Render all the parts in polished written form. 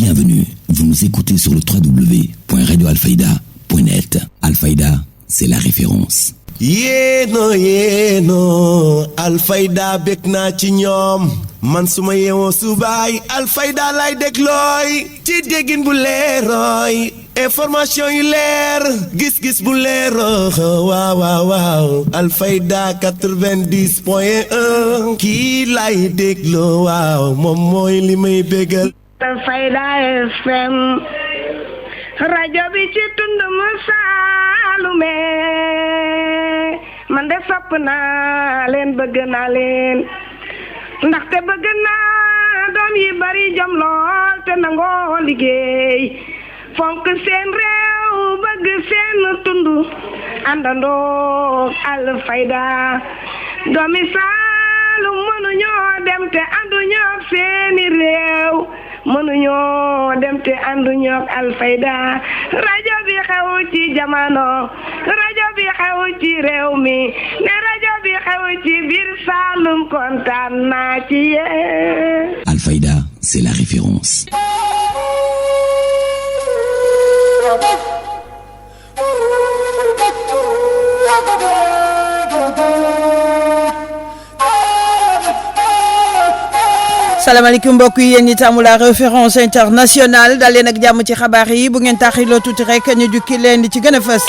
Bienvenue, vous nous écoutez sur le www.radioalfayda.net. Alfayda, c'est la référence. yéeno Alfayda bég naa ci ñoom man suma yeewoo subaay Alfayda lay déglooy ci déggin bu leerooy information yu leer gis-gis bu leeroo waaw Alfayda 90.1 kii lay dégloo waaw moom mooy li may bégal. Alfayda FM rajo bi ci tund mu Saalume man de sopp naa leen bëgg naa leen ndaxte bëgg naa doom yi bari jom lool te nangoo liggéey fonk seen réew bëgg seen tund àndandoo Alfayda doomi Saalum mënuñoo dem te ànduñoo seeni réew mënuñoo dem te ànduñoo Alfayda rajo bi xew ci jamono rajo bi xew ci réew mi ne rajo bi xew ci biir Saalum kontaan naa ci yéen. Alfayda, c'est la référence. salaamaaleykum mbokk yi yéen ñi taamu la référence internationale dal leen ak jàmm ci xabaar yi bu ngeen taxiloo tuuti rek ñu jukki leen di ci gën a fës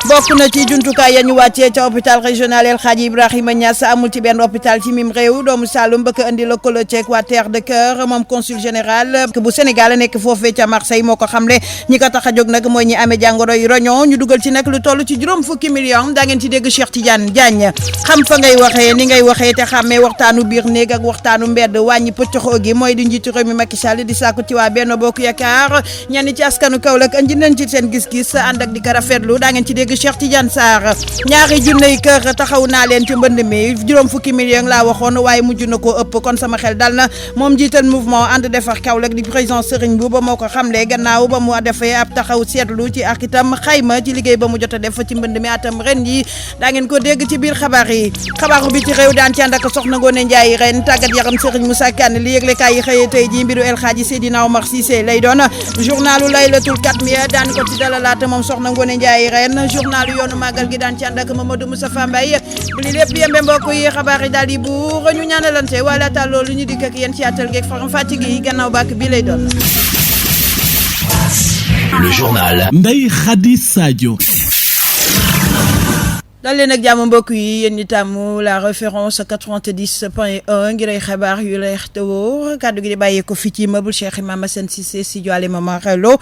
bokk na ci jumtukaay ya ñu wàccee ca hôpital régional El Hadji Ibrahima Niass amul ci benn hôpital ci mim réew doomu Saloum bëgg indi lëkkaloo ceeg waa Terre de Cœur moom consul général bu Sénégal nekk foofee ca Marseille moo ko xamle ñi ko tax a jóg nag mooy ñi amee jàngoro yi roño ñu dugal ci nag lu toll ci juróom fukki millions daa ngeen ci dégg Cheikh Tidiane Diagne xam fa ngay waxee ni ngay waxee te xàmmee waxtaanu biir néeg ak waxtaanu mbedd wàññi pëccoxoo gi mooy di njiitu réew mi Macky Sall di sàkku ci waa Benno Bokk Yaakaar ñenn ci askanu Kaolack andi nañ ci seen gis-gis ànd ak di ko rafetlu daa ngeen ci dégg Cheikh Tidiane Sarr ñaari junney kër taxaw naa leen ci mbënd mi juróom fukki millions laa waxoon waaye mujj na koo ëpp kon sama xel dal na moom jiital mouvement ànd defar Kaolack di président Serigne Mboup ba moo ko xamle gannaaw ba mu defee ab taxaw seetlu ci ak itam xayma ci liggéey ba mu jot a def ci mbënd mi atam ren yi daa ngeen ko dégg ci biir xabaar yi xabaaru bi ci réew daan ci ànd ak soxna Ngoné Ndiaye ren tàggat yaram Serigne Moussa Kane li yëgle kaay yi xëyee tey jii mbiru El Hadji Seydina Omar Cissé lay doon journalu laylatul katmiya daan ko ci dalalaata moom soxna Ngoné Ndiaye ren journalu yoonu màggal gi daan ci ànd ak Mamadou Moustapha Mbaye bu li lépp yembe mbokk yi xabaar yi daal di buur ñu ñaanalante waaye laata loolu ñu dikk ak yéen ci àttal geeg faram fàcc gi gannaaw bàkk bi lay doon. Le journal Ndeye Khady Sadio. dal leen ak jàmm mbokk yi yéen ñi tàmm la référence 90.1 ngir ay xibaar yu leer te wóor kàddu gi di bàyyee ko fii ci immeuble Cheikh Imam Assane Cissé studio Alima Marelo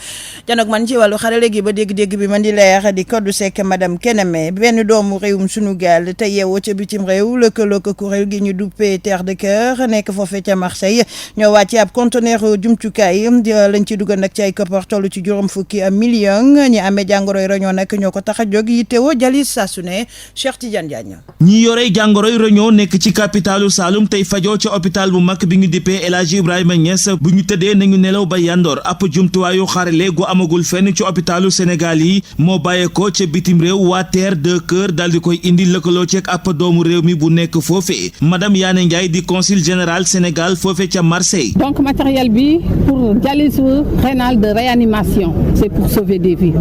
janoog man ci wàllu xarale gi ba dégg-dégg bi man di leer di Codou Seck madame Keneme benn doomu réewum sunu gaal te yeewoo ca bitim réew lëkkaloo ko kuréel gi ñu duppee Terre de Cœur nekk foofee ca Marseille ñoo wàcce ab conteneur jumtukaay lañ ci dugal nag ci ay koppar toll ci juróom fukki million ñi amee jàngoroy roñoo nag ñoo ko tax a jóg yittewoo jalis saa su ne Cheikh Tidiane Diagne. ñi yore jàngoroy roñoo nekk ci capitalu Saloum tey fajoo ci hôpital bu mag bi ñu dippee El Hadji Ibrahima Niass bu ñu tëddee nañu nelaw ba yandoor ab jumtuwaayu xarale gu amagul fenn ci hôpitalu Sénégal yi moo bàyyeekoo ca bitim réew waa Terre de Cœur daal di koy indi lëkkaloo ceeg ab doomu réew mi bu nekk foofee madame Yane Ndiaye di consul général Sénégal foofee ca Marseille. donc matériel bi pour dialyse rénale de réanimation c'est pour sauver des vies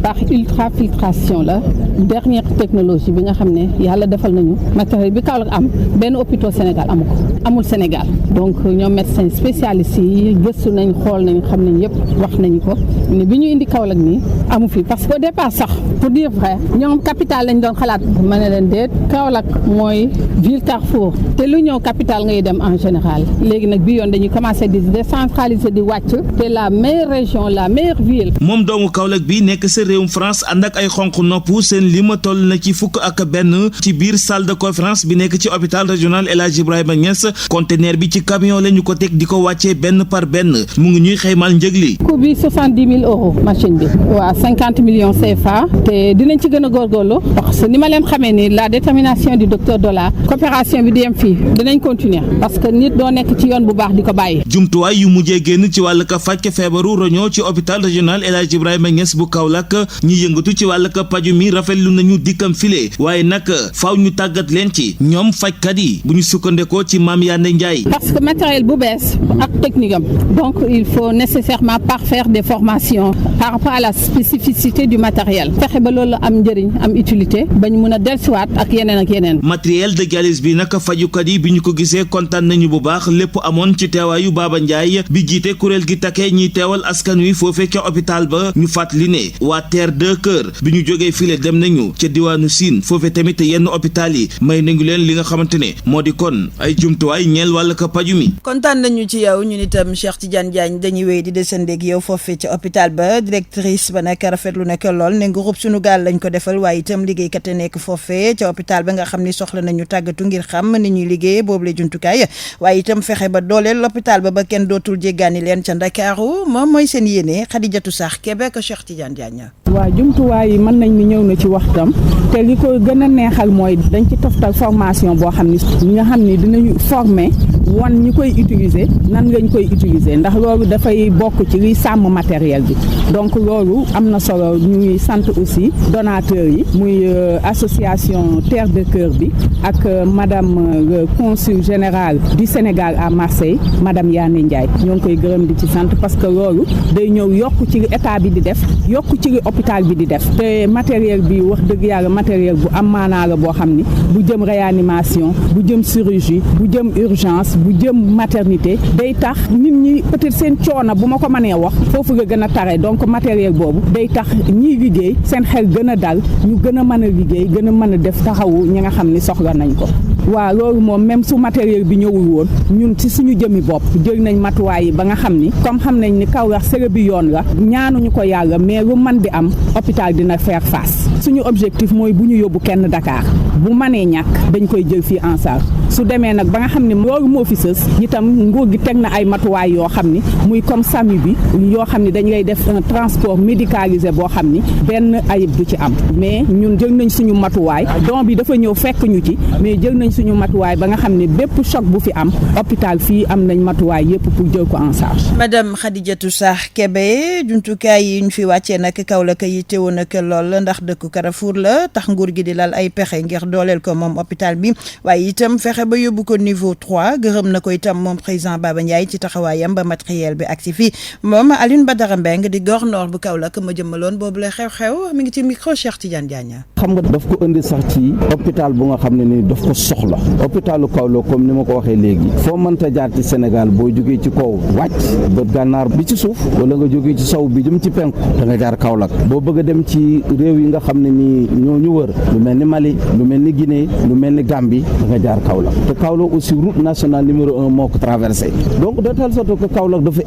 par ultrafiltration la dernière technologie bi nga xam ne yàlla defal nañu matériel bi Kaolack am benn hôpital Sénégal amu ko amul Sénégal donc ñoom médecins spécialistes yi gëstu nañ xool nañ xam nañ yëpp wax nañu ko ne bi ñu indi Kaolack nii amu fi parce que au départ sax pour dire vrai ñoom capital lañ doon xalaat ma ne leen déet Kaolack mooy ville Carrefour te lu ñëw capital ngay dem en général léegi nag bi yoon dañuy commencer di décentraliser di wàcc te la meilleure région la meilleure ville. moom doomu Kaolack bi nekk sa réewum France ànd ak ay xonq nopp seen lima toll na ci fukk ak benn ci biir salle de conférence bi nekk ci hôpital régional El Hadji Ibrahima Niass conteneur bi ci camion la ñu ko teg di ko wàccee benn par benn mu ngi ñuy xaymal njëg li. coût bi 70 000 euros machine bi waaw 50 millions CFA te dinañ ci gën a góorgóorlu parce que ni ma leen xamee ni la détermination du docteur Dola coopération bi di yem fii dinañ continuer parce que nit doo nekk ci yoon bu baax di ko bàyyi. jumtuwaay yu mujjee génn ci wàll ka faj feebaru roñoo ci hôpital régional El Hadji Ibrahima Niass bu Kaolack ñi yëngatu ci wàll ka paju mi rafetlu nañu dikkam file waaye nag faaw ñu tàggat leen ci ñoom fajkat yi bu ñu sukkandekoo ci Mame Yande Ndiaye. parce que matériel bu bees ak technique am donc il faut nécessairement parfaire des formations par rapport à la spécificité du matériel fexe ba loolu am njëriñ am utilité ba ñu mën a dellusiwaat ak yeneen. matériel de dialyse bi nag fajukat yi bi ñu ko gisee kontaan nañu bu baax lépp amoon ci teewaayu Baba Ndiaye bi jiite kuréel gi takkee ñiy teewal askan wi foofee ca hôpital ba ñu fàttali ne waa Terre de Cœur bi ñu jógee file dem nañu ca diwaanu Sine foofee tamit yenn hôpital yi may nañu leen li nga xamante ne moo di kon ay jumtuwaay ñeel wàll ka paju mi. kontaan nañu ci yow ñun itam Cheikh Tidiane Diagne dañuy wéy di desandeeg yow foofee ca hôpital ba directrice ba nag rafetlu na ko lool ne groupe sunu gaal lañ ko defal waaye itam liggéeykat yi nekk foofee ca hôpital ba nga xam ni soxla nañu tàggatu ngir xam ni ñuy liggéey boobu la jumtukaay waaye itam fexe ba dooleel l'hôpital ba kenn dootul jéggaani leen ca Ndakaaru moom mooy seen yéene Khadijatou Sarr Québec Cheikh Tidiane Diagne. waaw jumtuwaay yi mën nañ ni ñëw na ci waxtam te li ko gën a neexal mooy dañ ci toftal formation boo xam ni ñi nga xam ni dinañu former wan ñi koy utiliser nan ngañ koy utiliser ndax loolu dafay bokk ci liy sàmm matériel bi donc loolu am na solo ñuy sant aussi donateurs yi muy association Terre de Cœur bi ak madame le consul général du Sénégal à Marseille madame Yane Ndiaye ñoo ngi koy gërëm di ci sant parce que loolu day ñëw yokk ci li état bi di def yokk ci li hôpital bi di def te matériel bi wax dëgg yàlla matériel bu am maanaa la boo xam ni bu jëm réanimation bu jëm chirurgie bu jëm urgence bu jëm maternité day tax nit ñi peut-être seen coono bu ma ko mënee wax foofu nga gën a tare donc matériel boobu day tax ñiy liggéey seen xel gën a dal ñu gën a mën a liggéey gën a mën a def taxawu ñi nga xam ni soxla nañ ko waaw loolu moom même su matériel bi ñëwul woon ñun ci suñu jëmi bopp jël nañ matuwaay yi ba nga xam ni comme xam nañ ni Kaolack sërë bi yoon la ñaanuñu ko yàlla mais lu man di am hôpital dina faire face suñu objectif mooy bu ñu yóbbu kenn Dakar bu mënee ñàkk dañ koy jël fii en charge su demee nag ba nga xam ne loolu moo fi sës itam nguur gi teg na ay matuwaay yoo xam ni muy comme SAMU bi yoo xam ni dañ lay def un transport médicalisé boo xam ni benn ayib du ci am mais ñun jël nañ suñu matuwaay don bi dafa ñëw fekk ñu ci mais jël nañ suñu matuwaay ba nga xam ne bépp choc bu fi am hôpital fii am nañ matuwaay yépp pour jël ko en charge. Madame Khadijatou Sarr Kébé jumtukaay yi ñu fi wàccee nag Kaolack yi teewoon nag lool ndax dëkku Carrefour la tax nguur gi di lal ay pexe ngir dooleel ko moom hôpital bi waaye itam fexe ba yóbbu ko niveau 3 gërëm na ko itam moom président Baba Ndiaye ci taxawaayam ba matériel bi agsi fi moom Alioune Badara Mbengue di gouverneur bu Kaolack ma jëmmaloon boobu la xew-xew mi ngi ci micro Cheikh Tidiane Diagne. xam nga daf ko indi sax ci hôpital bu nga xam ne ni daf ko soxla hôpitalu Kaolack comme ni ma ko waxee léegi foo mënta jaar ci Sénégal boo jógee ci kaw wàcc bët gànnaar bi ci suuf wala nga jógee ci sow bi jëm ci penku da nga jaar Kaolack boo bëgg a dem ci réew yi nga xam ne nii ñoo ñu wër lu mel ni Mali lu mel ni Guinée lu mel ni Gambie da nga jaar Kaolack te Kaolack aussi route nationale numéro 1 moo ko traversé donc de telle sorte que Kaolack dafa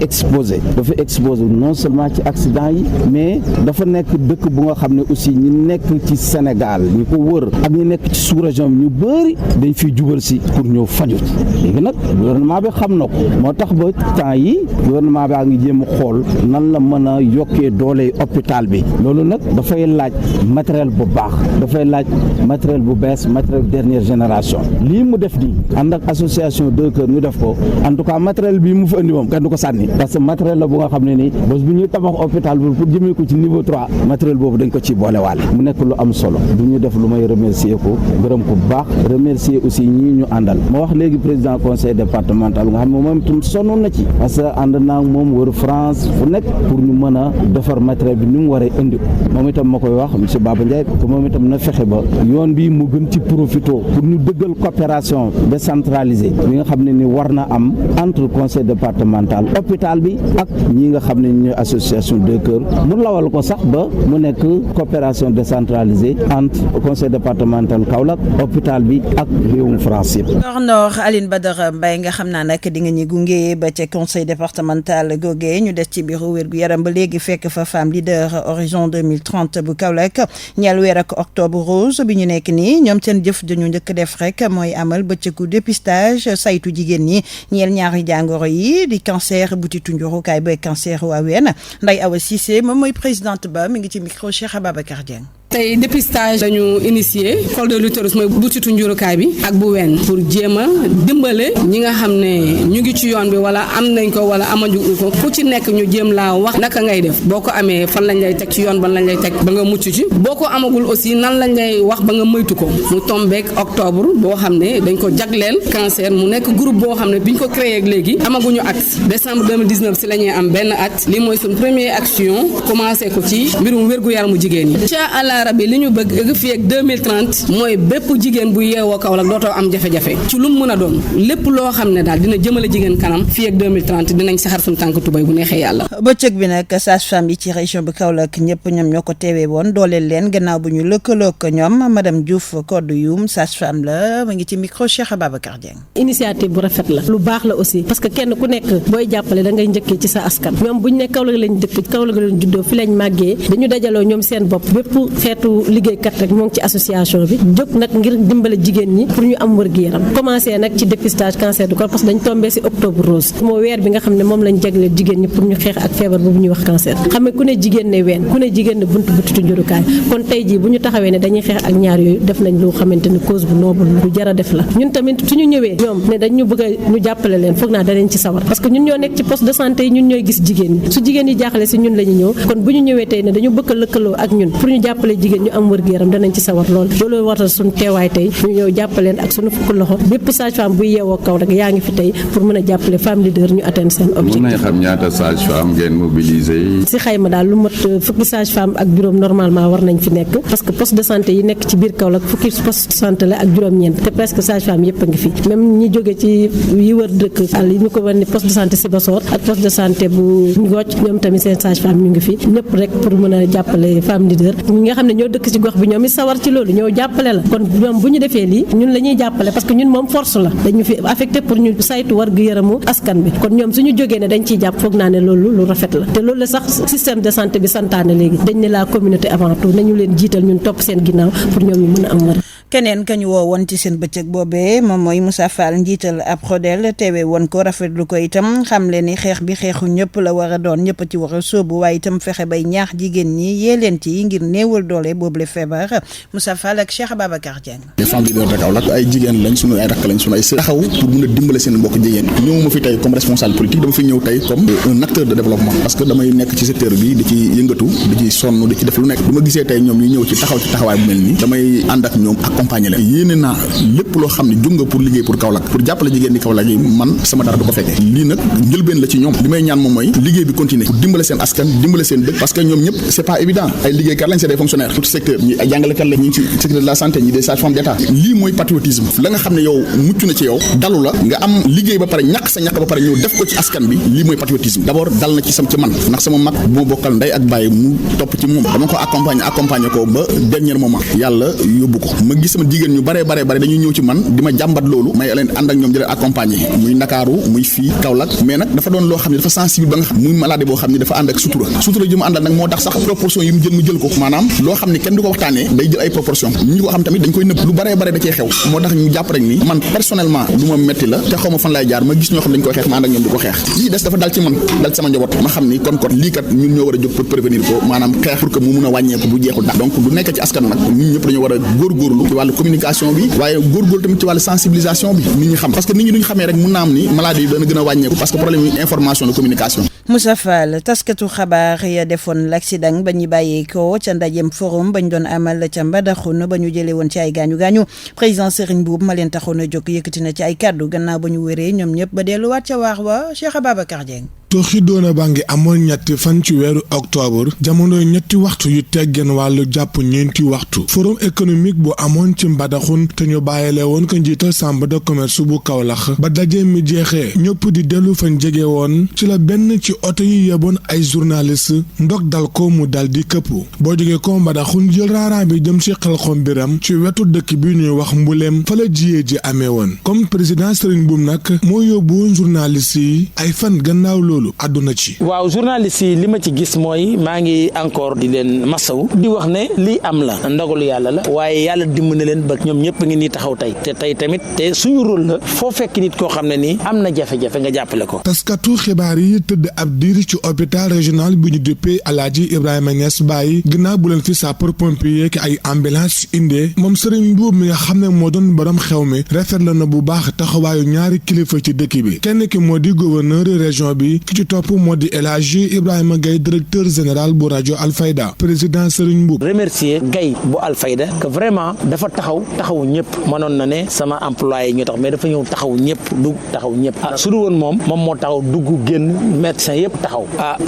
exposé non seulement ci accident yi mais dafa nekk dëkk bu nga xam ne aussi ñi nekk ci Sénégal ñi ko wër ak ñi nekk ci sous-région bi ñu bëri dañ fiy jubal si pour ñëw faju léegi nag gouvernement bi xam na ko moo tax ba temps yi gouvernement bi a ngi jéem a xool nan la mën a yokkee doole hôpital bi loolu nag dafay laaj matériel bu baax dafay laaj matériel bu bees matériel dernière génération lii mu def di ànd ak association Deux Cœurs ñu def ko en tout cas matériel bi mu fa indi moom kenn du ko sànni parce que matériel la bu nga xam ne ni bés bu ñuy tabax hôpital bi pour jëmee ko ci niveau 3 matériel boobu dañ ko ci boole waale mu nekk lu am solo du ñu def lu may remercier ko gërëm ko bu baax remercier aussi ñii ñu àndal ma wax léegi président conseil départemental nga xam ne moom itam sonnoon na ci parce que ànd naa moom wër France fu nekk pour ñu mën a defar matériel bi ni mu waree indi moom itam ma koy wax monsieur Baba Ndiaye que moom itam na fexe ba yoon bi mu gën ci profito pour ñu dëggal coopération décentralisée bi nga xam ne ni war na am entre conseil départemental hôpital bi ak ñi nga xam ne ñooy association Deux Cœurs mu lawal ko sax ba mu nekk coopération décentralisée entre conseil départemental Kaolack hôpital bi ak réewum France yëpp. Gouverneur Alioune Badara Mbengue nga xam naa nag di nga ñu gunge ba ca conseil départemental googee ñu des ci biiru wérgu yaram ba léegi fekk fa femme leader horizon 2030 bu Kaolack ñeel weer ak octobre rose bi ñu nekk nii ñoom seen jëf dañu njëkk def rek mooy amal bëccëgu dépistage saytu jigéen ñi ñeel ñaari jàngoro yi di cancer butitu njurukaay ba cancer waa ween Ndeye Awa Cissé moom mooy présidente ba mi ngi ci micro Cheikh Ababacar Dieng. tey dépistage dañu initié col de l'utérus mooy butitu njurukaay bi ak bu wenn pour jéem a dimbale ñi nga xam ne ñu ngi ci yoon bi wala am nañ ko wala amañu ko ku ci nekk ñu jéem laa wax naka ngay def boo ko amee fan lañ lay teg ci yoon ban lañ lay teg ba nga mucc ci boo ko amagul aussi nan lañ lay wax ba nga moytu ko mu tombeek octobre boo xam ne dañ ko jagleel cancer mu nekk groupe boo xam ne biñ ko créé ak léegi amaguñu at décembre 2019 si la ñuy am benn at li mooy suñ première action commencé ko ci mbirum wér-gu-yaramu jigéen yi incha allah rabbi li ñu bëgg fii ak 2030 mooy bépp jigéen bu yeewoo Kaolack dootoo am jafe-jafe ci lu mu mën a doon lépp loo xam ne daal dina jëmale jigéen kanam fii ak 2030 dinañ saxar suñu tànk tubay bu neexee yàlla. bëccëg bi nag sage-femme yi ci région bi Kaolack ñëpp ñoom ñoo ko teewee woon dooleel leen gannaaw bu ñu lëkkaloo ak ñoom madame Diouf Kodou Youm sage-femme la ma ngi ci micro Cheikh Ababacar Dieng. initiative bu rafet la lu baax la aussi parce que kenn ku nekk booy jàppale da ngay njëkkee ci sa askan ñoom buñ ne Kaolack lañ dëkk Kaolack lañ juddoo fi lañ màggee dañu dajaloo ñoom seen bopp bépp xeetu liggéeykat rek moo ngi ci association bi jóg nag ngir dimbale jigéen ñi pour ñu am wér-gu-yaram commencé nag ci dépistage cancer du corps parce que dañ tombé ci octobre rose moo weer bi nga xam ne moom lañ jagleel jigéen ñi pour ñu xeex ak feebar boobu ñuy wax cancer xam ne ku ne jigéen ne ween ku ne jigéen ne buntu butitu njurukaay kon tey jii bu ñu taxawee ne dañuy xeex ak ñaar yooyu def nañ lu xamante ni cause bu noble lu jar a def la ñun tamit suñu ñëwee ñoom ne dañ ñu bëgg a ñu jàppale leen foog naa danañ ci sawar parce que ñun ñoo nekk ci poste de santé yi ñun ñooy gis jigéen ñi su jigéen yi jaaxle ci ñun la ñu ñëw kon bu ñu ñëwee tey ne dañu bëgg a lëkkaloo ak ñun pour ñu jàppale jigéen ñu am wér-gu-yaram danañ ci sawar lool loolu waral suñu teewaay tey ñu ñëw jàppaleen ak suñu fukk loxo bépp sage-femme buy yeewoo kaw rek yaa ngi fi tey pour mën a jàppale femme leader ñu atteindre seen objectif. mën nañ xam ñaata sage-femme ngeen mobiliser. si xayma daal lu mat fukki sage-femme ak juróom normalement war nañ fi nekk parce que poste de santé yi nekk ci biir Kaolack fukki poste de santé la ak juróom-ñeent te presque sage-femme yëpp a ngi fi même ñi jóge ci yi wër dëkk àll yi ñu ko war ni poste de santé Sibassor ak poste de santé bu Ngooc ñoom tamit seen sage-femme ñu ngi fi ñëpp rek pour mën a jàppale femme leader ñi nga xam ne ñoo dëkk ci gox bi ñoom it sawar ci loolu ñoo jàppale la kon ñoom bu ñu defee lii ñun la ñuy jàppale parce que ñun moom force la dañu fi affecté pour ñu saytu war gu yaramu askan bi kon ñoom suñu jógee ne dañ ciy jàpp foog naa ne loolu lu rafet la te loolu la sax système de santé bi santaane léegi dañ ne la communauté avant tout nañu leen jiital ñun topp seen ginnaaw pour ñoom ñu mën a am war keneen ka ñu woo woon ci seen bëccëg boobee moom mooy Moussa Fall njiital ab Prodel teewee woon ko rafetlu ko itam xam le ni xeex bi xeexu ñëpp la war a doon ñëpp ci war a sóobu waaye itam fexe bay ñaax jigéen ñi yee leen ci ngir néewal doole boobule feebar Moussa Fall ak Cheikh Ababacar Dieng. les femmes leaders de Kaolack ay jigéen lañ sunu ay rakk lañ sunu ay sœur taxaw pour mun a dimbale seen mbokk jigéen ñëw ma fi tey comme responsable politique dama fi ñëw tey comme un acteur de développement parce que damay nekk ci secteur bi di ci yëngatu di ci sonn di ci def lu nekk bu ma gisee tey ñoom ñu ñëw ci taxaw ci taxawaay bu mel nii damay ànd ak ñoom accompagner leen naa lépp loo xam ne jug nga pour liggéey pour Kaolack pour jàppale jigéen ñi Kaolack yi man sama dara du ko fekkee lii nag njëlbeen la ci ñoom li may ñaan moom mooy liggéey bi continuer pour dimbale seen askan dimbale seen dëkk parce que ñoom ñëpp c'est pas évident ay liggéeykat lañ c'est des fonctionnaires tout secteur ñi ay jàngalekat lañ ñi ci secteur de la santé ñi des sages-femmes d'État lii mooy patriotisme la nga xam ne yow mucc na ci yow dalu la nga am liggéey ba pare ñàkk sa ñàkk ba pare ñëw def ko ci askan bi lii mooy patriotisme d'abord dal na ci man ndax sama mag bu ma bokkal ndey ak bàyyi mu topp ci moom dama ko accompagner ko ba dernier moment yàlla yóbbu ko ma gis sama jigéen ñu bare dañuy ñëw ci man di ma jàmbat loolu may leen ànd ak ñoom di leen accompagner muy Ndakaaru muy fii Kaolack mais nag dafa doon loo xam ne dafa sensible ba nga xam muy maladie boo xam ne dafa ànd ak sutura ji mu àndal nag moo tax sax proportion yi mu jël ko maanaam loo xam ne kenn du ko waxtaanee day jël ay proportion ñi ko xam tamit dañ koy nëbb lu bare da cee xew moo tax ñu jàpp rek ni man personnellement lu ma metti la te xaw ma fan lay jaar ma gis ñoo xam dañ koy xeex ma ànd ak ñoom di ko xeex lii des dafa dal ci man dal ci sama njaboot ma xam ni kon lii kat ñun ñoo war a jóg pour prévenir ko maanaam xeex pour que mu mun a wàññeeku bu jeexul daal donc du nekk ci askan nag ñun ñëpp dañoo war a góorgóorlu ci wàllu communication bi waaye góorgóorlu tamit ci wàllu sensibilisation bi nit ñi xam parce que nit ñi duñ xamee rek mun naa am ni maladie yi dana gën a wàññeeku parce que problème yi information de communication. Moussa Fall taskatu xabaar ya defoon l'accident ba ñu bàyyee ko ca ndajem forum ba ñu doon amal ca Mbadakhoune ba ñu jëlee woon ci ay gaañu président Serigne Boub ma leen taxoon a jóg yëkkati na ci ay kàddu gannaaw ba ñu wéree ñoom ñëpp ba delluwaat ca waax wa Cheikh Ababacar Dieng. tooxi doona baa ngi amoon ñetti fan ci weeru octobre jamono ñetti waxtu yu teggeen wàllu jàpp ñeenti waxtu forum économique bu amoon ci Mbadakhoune te ñu bàyyile woon ko njiital chambre de commerce bu Kaolack ba daje mi jeexee ñëpp di dellu fañ jege woon ci la benn ci oto yi yeboon ay journaliste ndog dal ko mu dal di këpp boo jógee ko Mbadakhoune jël raaraan bi jëm ci Xelkom Biram ci wetu dëkk bi ñuy wax Mbulem fa la jiyee ji amee woon comme président Serigne Boum nag moo yóbbu woon journaliste yi ay fan gannaaw loolu àdduna ci. waaw journaliste yi li ma ci gis mooy maa ngi encore di leen masaw di wax ne lii am la ndogalu yàlla la waaye yàlla dimbali leen ba ñoom ñëpp ngi nii taxaw tey te tey tamit te suñu rôle la foo fekk nit koo xam ne nii am na jafe-jafe nga jàppale ko. taskatu xibaar yi tëdd ab diir ci hôpital régional bu ñu duppee Alaaji Ibrahima Niass Baye ginnaaw bu leen fi sapeur pompier ki ay ambulance indee moom Serigne Mboup mi nga xam ne moo doon borom xew mi rafetlu na bu baax taxawaayu ñaari kilifa ci dëkk bi kenn ki moo di gouverneur région bi ki ci topp moo di El Hadji Ibrahima Gaye directeur général bu rajo Alfayda président Serigne Mboup remercier Gaye bu Alfayda que vraiment dafa taxawu ñëpp mënoon na ne sama employé ñu tax mais dafa ñëw taxaw ñëpp dugg taxaw ñëpp su du woon moom moo taxaw dugg génn médecin yëpp taxaw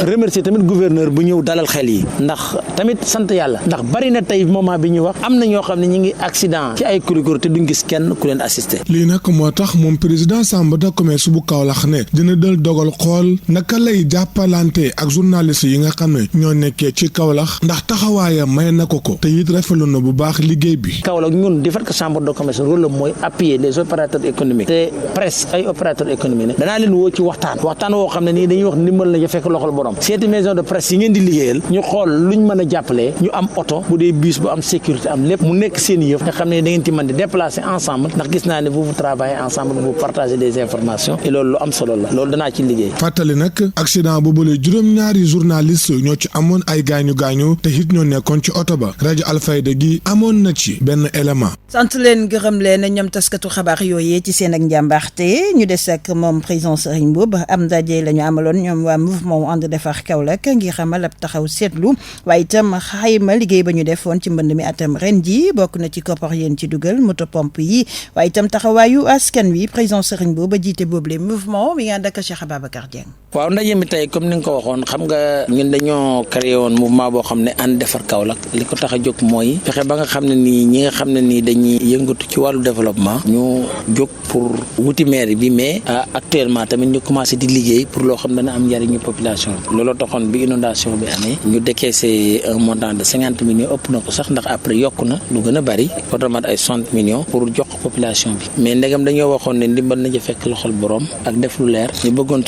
remercier tamit gouverneur bu ñëw dalal xel yi ndax tamit sant yàlla ndax bari na tey moment bi ñu wax am na ñoo xam ne ñu ngi accident ci ay kurikuri te duñ gis kenn ku leen assister. lii nag moo tax moom président chambre de commerce bu Kaolack ne dina dal dogal xool naka lay jàppalante ak journaliste yi nga xam ne ñoo nekkee ci Kaolack ndax taxawaayam may na ko te it rafetlu na bu baax liggéey bi. Kaolack ñun di fekk chambre de commerce rôle la mooy appuyer les opérateurs économiques te presse ay opérateurs économiques ne danaa leen woo ci waxtaan woo xam ne nii dañuy wax ndimbal na ja fekk loxol borom seeti maison de presse yi ngeen di liggéeyal ñu xool luñ mën a jàppalee ñu am oto bu dee bus bu am sécurité am lépp mu nekk seen yëf nga xam ne da ngeen ci mën di déplacer ensemble ndax gis naa ne vous travaillez ensemble vous partagez des informations et loolu lu am solo la loolu danaa ci liggéey. fàttali nag accident boobule juróom-ñaari journaliste ñoo ci amoon ay gaañu te it ñoo nekkoon ci oto ba rajo Alfayda gi amoon na ci benn élément. sant leen gërëm leen ñoom taskatu xabaar yooyee ci seen ak njàmbaarte ñu des ak moom président Serigne Mboup am ndaje la ñu amaloon ñoom waa mouvement ànd defar Kaolack ngir xamal ab taxaw seetlu waaye itam xayma liggéey ba ñu defoon ci mbënd mi atam ren ji bokk na ci koppar yéen ci dugal moto pompe yi waaye itam taxawaayu askan wi président Serigne Mboup ba jiite boobule mouvement mi nga ànd ak Cheikh Ababacar Dieng. waaw ndaje mi tey comme ni nga ko waxoon xam nga ñun dañoo créé woon mouvement boo xam ne ànd defar Kaolack li ko tax a jóg mooy fexe ba nga xam ne nii ñi nga xam ne nii dañuy yëngatu ci wàllu développement ñu jóg pour wuti maire bi mais actuellement tamit ñu commencé di liggéey pour loo xam ne dana am njariñu population bi looloo taxoon bi inondation bi amee ñu décaissé un montant de 50 millions ëpp na ko sax ndax après yokku na lu gën a bari otomat ay 60 millions pour jox population bi mais ndegam dañoo waxoon ne ndimbal na ja fekk loxol borom ak def lu leer ñu bëggoon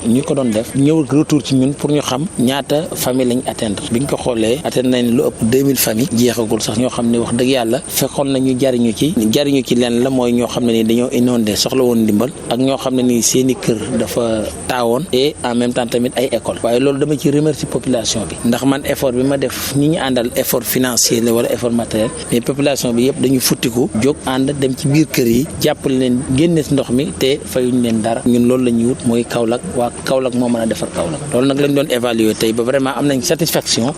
ñi ko doon def ñëw retour ci ñun pour ñu xam ñaata famille lañ atteindre bi ñu ko xoolee atteindre nañ lu ëpp 2000 familles jeexagul sax ñoo xam ne wax dëgg yàlla fekkoon nañu jariñu ci leen la mooy ñoo xam ne ni dañoo inondé soxla woon ndimbal ak ñoo xam ne ni seeni kër dafa taawoon et en même temps tamit ay école waaye loolu dama ci remercier population bi ndax man effort bi ma def ñi ñu àndal effort financier la wala effort matériel mais population bi yëpp dañu futtiku jóg ànd dem ci biir kër yi jàppale leen génne si ndox mi te fayuñ leen dara ñun loolu la ñuy wut mooy Kaolack waa Kaolack moo mën a defar Kaolack loolu nag lañ doon évaluer tey ba vraiment am nañ satisfaction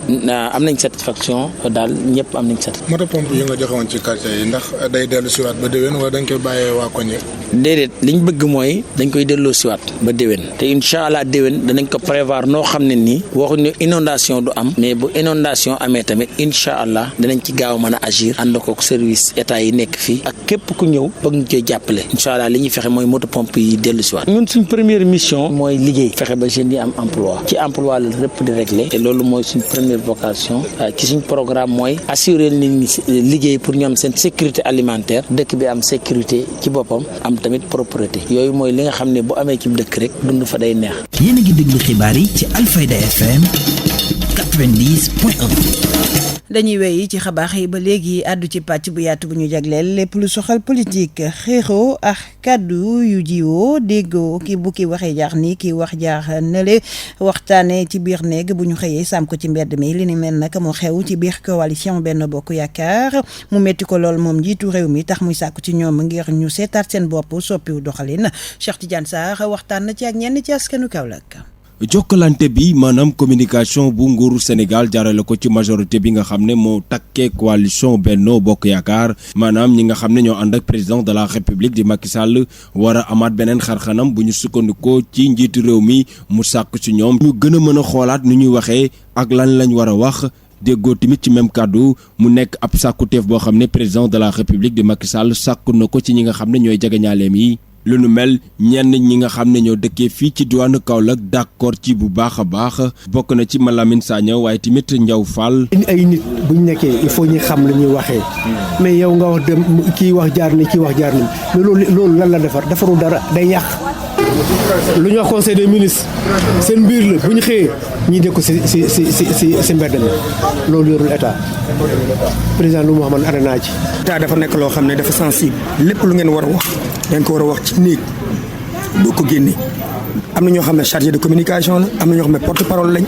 daal ñëpp am nañ satisfaction. moto pompe yi nga joxewoon ci quartier yi ndax day dellu siwaat ba déwén wala dañ koy bàyyee waa koñ yi. déedéet liñ bëgg mooy dañ koy delloo siwaat ba déwén te incha allah déwén danañ ko prévoir noo xam ne nii waxuñ ne inondation du am mais bu inondation amee tamit incha allah danañ ci gaaw mën a agir ànd ko service état yi nekk fii ak képp ku ñëw bëgg ñu koy jàppale incha allah li ñuy fexe mooy moto pompe yi dellu siwaat ñun suñ première mission mooy liggéey fexe ba jeunes yi am emploi ci emploi la lépp di régler te loolu mooy suñ première vocation ci suñ programme mooy assurer nit ñi liggéey pour ñu am seen sécurité alimentaire dëkk bi am sécurité ci boppam am tamit propreté yooyu mooy li nga xam ne bu amee ci dëkk rek dund fa day neex. yéen a ngi déglu xibaar yi ci Alfayda FM 90.1. dañuy wéy ci xabaar yi ba léegi àddu ci pàcc bu yaatu bu ñu jagleel lépp lu soxal politique xeexoo ak kàddu yu jiwoo déggoo ki bu ki waxee jaax ni ki wax jaax nale waxtaane ci biir néeg bu ñu xëyee sàmm ko ci mbedd mi li ni mel nag moo xew ci biir coalition Benno Bokk Yaakaar mu metti ko lool moom njiitu réew mi tax muy sàkku ci ñoom ngir ñu seetaat seen bopp soppiwu doxalin Cheikh Tidiane Sarr waxtaan na ci ak ñenn ci askanu Kaolack. jokkalante bi maanaam communication bu nguuru Sénégal jaarale ko ci majorité bi nga xam ne moo takkee coalition Benno Bokk Yaakaar maanaam ñi nga xam ne ñoo ànd ak président de la République di Macky Sall war a amaat beneen xarxanam bu ñu sukkandikoo ci njiitu réew mi mu sàkk ci ñoom ñu gën a mën a xoolaat ni ñuy waxee ak lan lañ war a wax déggoo tamit ci même kàddu mu nekk ab sàkkuteef boo xam ne président de la République di Macky Sall sàkku na ko ci ñi nga xam ne ñooy jegeñaaleem yi. lu nu mel ñenn ñi nga xam ne ñoo dëkkee fii ci diwaanu Kaolack d'accord ci bu baax a baax bokk na ci Malamine Sagna waaye tamit Ndiaw Fall. ay nit buñ nekkee il faut ñu xam la ñuy waxee mais yow nga wax dem kii wax jaar ni kii wax jaar ni mais loolu lan la defarul dara day yàq lu ñu wax conseil des ministres seen mbir la bu ñu xëyee ñi dégg ko si mbedd mi loolu yorul état président lu mu wax man ànd naa ci. état dafa nekk loo xam ne dafa sensible lépp lu ngeen war a wax ngeen ko war a wax ci néeg doo ko génne am na ñoo xam ne chargé de communication la am na ñoo xam ne porte parole lañ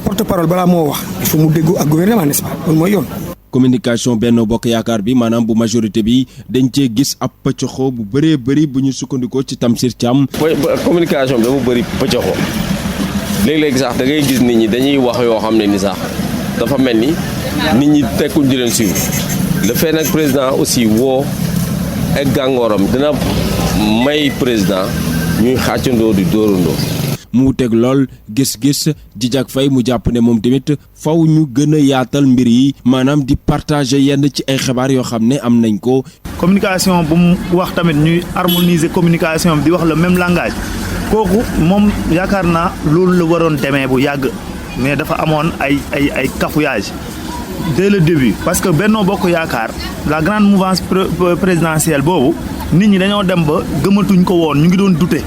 porte parole balaa moo wax il faut mu déggu ak gouvernement n'est-ce pas loolu mooy yoon. communication Benno Bokk Yaakaar bi maanaam bu majorité bi dañ cee gis ab pëccoxoo bu bëree bëri bu ñu sukkandikoo ci Tamsir Thiam. communication bi dafa bëri pëccoxoo léeg-léeg sax da ngay gis nit ñi dañuy wax yoo xam ne ni sax dafa mel ni nit ñi tekkuñ di leen suivre le fait nag président aussi woo ak gàngooram dina may président ñuy xàccandoo di dóorandoo. mu teg lool gis-gis Djidiack Faye mu jàpp ne moom tamit faw ñu gën a yaatal mbir yi maanaam di partager yenn ci ay xibaar yoo xam ne am nañ ko. communication bu mu wax tamit ñuy harmoniser communication bi di wax le même langage kooku moom yaakaar naa loolu la waroon demee bu yàgg mais dafa amoon ay cafouillage dès le début parce que Benno Bokk Yaakaar la grande mouvance présidentielle boobu nit ñi dañoo dem ba gëmatuñ ko woon ñu ngi doon douter.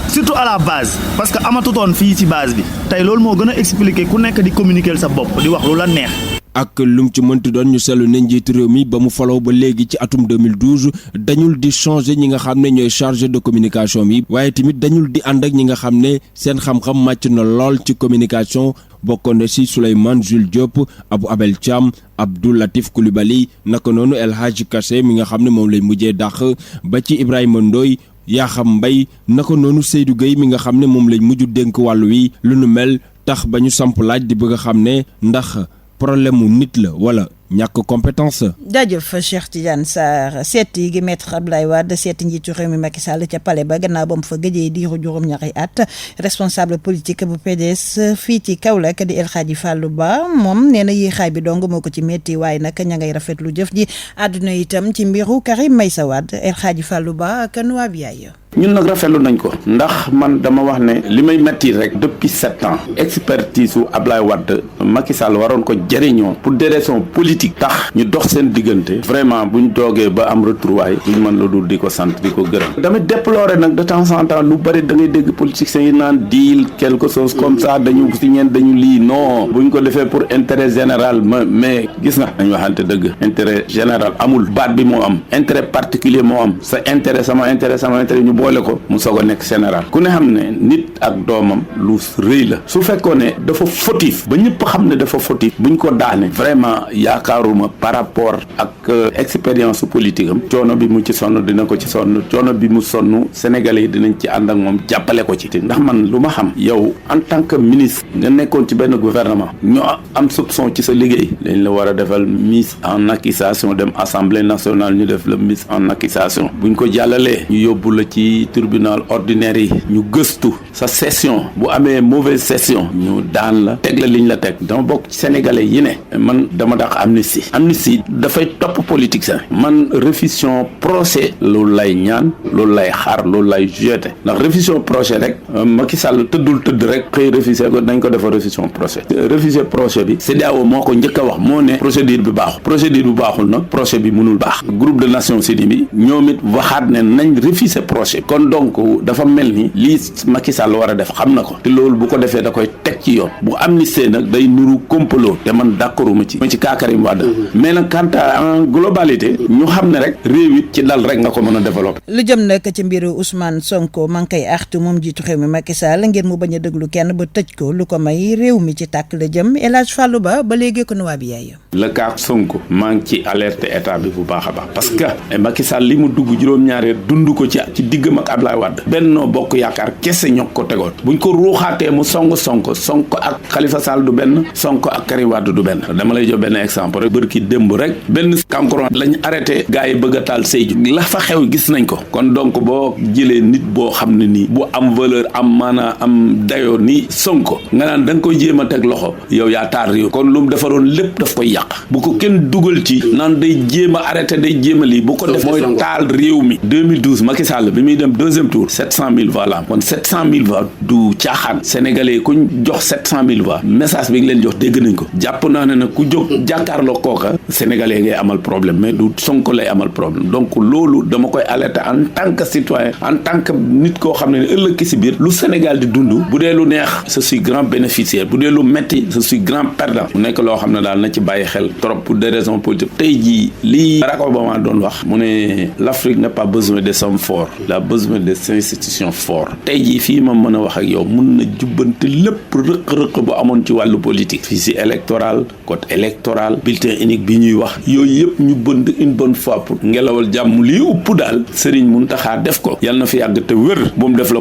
surtout à la base parce que amatutoon fii ci base bi tey loolu moo gën a expliquer ku nekk di communiquer sa bopp di wax lu la neex. ak lum ci mënti doon ñu seetlu ne njiitu réew mi ba mu faloo ba léegi ci atum 2012 dañul di changer ñi nga xam ne ñooy chargé de communication bi waaye tamit dañul di ànd ak ñi nga xam ne seen xam-xam màcc na lool ci communication bokkoon na ci Souleymane Jules Diop Abou Abel Thiam Abdou Latif Coulibaly naka noonu El Hadji Kassé mi nga xam ne moom lay mujjee dàq ba ci Ibrahima Ndoye Yakham Mbaye naka noonu Seydou Gueye mi nga xam ne moom lañ mujj dénk wàllu wi lu nu mel tax ba ñu samp laaj di bëgg a xam ne ndax problème mu nit la wala ñàkk compétence. jaajëf Cheikh Tidiane Sarr seeti gi maître Abdoulaye Wade seeti njiitu réew mi Macky Sall ca palais ba gannaaw ba mu fa gëjee diiru juróom-ñaari at responsable politique bu PDS fii ci Kaolack di El Hadji Fallou Ba moom nee na yéexaay bi dong moo ko ci métti waaye nag ña ngay rafetlu jëf ji àdduna itam ci mbiru Karim Meïssa Wade El Hadji Fallou Ba ak Noa Biaye. ñun nag rafetlu nañ ko ndax man dama wax ne li may metti rek depuis 7 ans expertise su Abdoulaye Wade Macky Sall waroon ko jëriñoo pour des raisons politiques tax ñu dox seen diggante vraiment buñ doogee ba am retrouvaille duñ mën la dul di ko sant di ko gërëm. dama déplorer nag de temps en temps lu bari da ngay dégg politiciens yi naan deal quelque chose comme ça dañu si ñeen dañu lii non buñ ko defee pour intérêt général mais gis nga dañ waxante dëgg intérêt général amul baat bi moo am intérêt particulier moo am sa intérêt sama intérêt ñu boole ko mu soog a nekk général ku ne xam ne nit ak doomam lu rëy la su fekkoon ne dafa fautif ba ñëpp xam ne dafa fautif buñ ko daane vraiment yaakaaruma par rapport ak expérience politique am coono bi mu ci sonn dina ko ci sonn coono bi mu sonn Sénégalais yi dinañ ci ànd ak moom jàppale ko ci ndax man lu ma xam yow en tant que ministre nga nekkoon ci benn gouvernement ñoo am soupçon ci sa liggéey dañ la war a defal mise en accusation dem assemblée nationale ñu def la mise en accusation buñ ko jàllalee ñu yóbbu la ci tribunal ordinaire yi ñu gëstu sa session bu amee mauvaise session ñu daan la teg la liñ la teg dama bokk ci sénégalais yi ne man dama dàq amnistie dafay topp politique sax man révision procès loolu lay ñaan loolu lay xaar loolu lay jeté ndax révision procès rek Macky Sall tëdd rek xëy réviser ko nañ ko defa révision procès bi CEDEAO moo ko njëkk a wax moo ne procédure bi baaxul nag procès bi mënul baax groupe de Nations Unies bi ñoom it waxaat ne nañ réviser procès kon donc dafa mel ni lii Macky Sall war a def xam na ko te loolu bu ko defee da koy teg ci yoon bu amnistie nag day nuru complot te man d'accorduma ci kaa Karim Wade mais nag quant à en globalité ñu xam ne rek réew it ci dal rek nga ko mën a développer. lu jëm nag ci mbiru Ousmane Sonko maa ngi koy artu moom jiitu réew mi Macky Sall ngir mu bañ a déglu kenn ba tëj ko lu ko may réew mi ci tàkk la jëm El Hadj Fallou Ba léegi ko nuwaa bi yaay. le cas Sonko maa ngi ci alerte état bi bu baax a baax parce que Macky Sall li mu dugg juróom-ñaari dund ko ci diggam ak Abdoulaye Wade Benno Bokk Yaakaar kese ñoo ko tegoon buñ ko ruuxaatee mu Sonko ak Khalifa Sall du benn Sonko ak Karim Wade du benn dama lay jox benn exemple rek bërki démb rek benn kankuron lañ arrêté gars yi bëgg a taal Sédhiou la fa xew gis nañ ko kon donc boo jëlee nit boo xam ne nii bu am valeur am maanaa am dayoo ni Sonko nga naan da nga koy jéem a teg loxo yow yaa taar réew kon lu mu defaroon lépp daf koy yàq bu ko kenn dugal ci naan day jéem a arrêté day jéem a lii bu ko def mooy taal réew mi 2012 Macky Sall bi muy dem deuxième tour 700 000 voix la kon 700 000 voix voix du caaxaan sénégalais kuñ jox 700 000 voix message bi nga leen jox dégg nañ ko jàpp naa ne nag ku jóg jàkkaarloo kooka sénégalais ngay amal problème mais du Sonko lay amal problème donc loolu dama koy alerter en tant que citoyen en tant que nit koo xam ne ëllëg ki si biir lu Sénégal di dund bu dee lu neex je suis grand bénéficiaire bu dee lu metti je suis grand perdant mu nekk loo xam ne daal na ci bàyyi xel trop pour des raisons politiques tey jii lii Barack Obama doon wax mu ne l'Afrique n'a pas besoin de hommes forts il a besoin de institutions fortes tey jii fii ma mën a wax ak yow mun na jubbante lépp rëq-rëq bu amoon ci wàllu politique fii si électoral code électoral bulletin unique bi ñuy wax yooyu yëpp ñu bënd une bonne fois pour ngelawal jàmm lii upp daal Serigne Mountakha def ko yàlla na fi yàgg te wër bu mu def le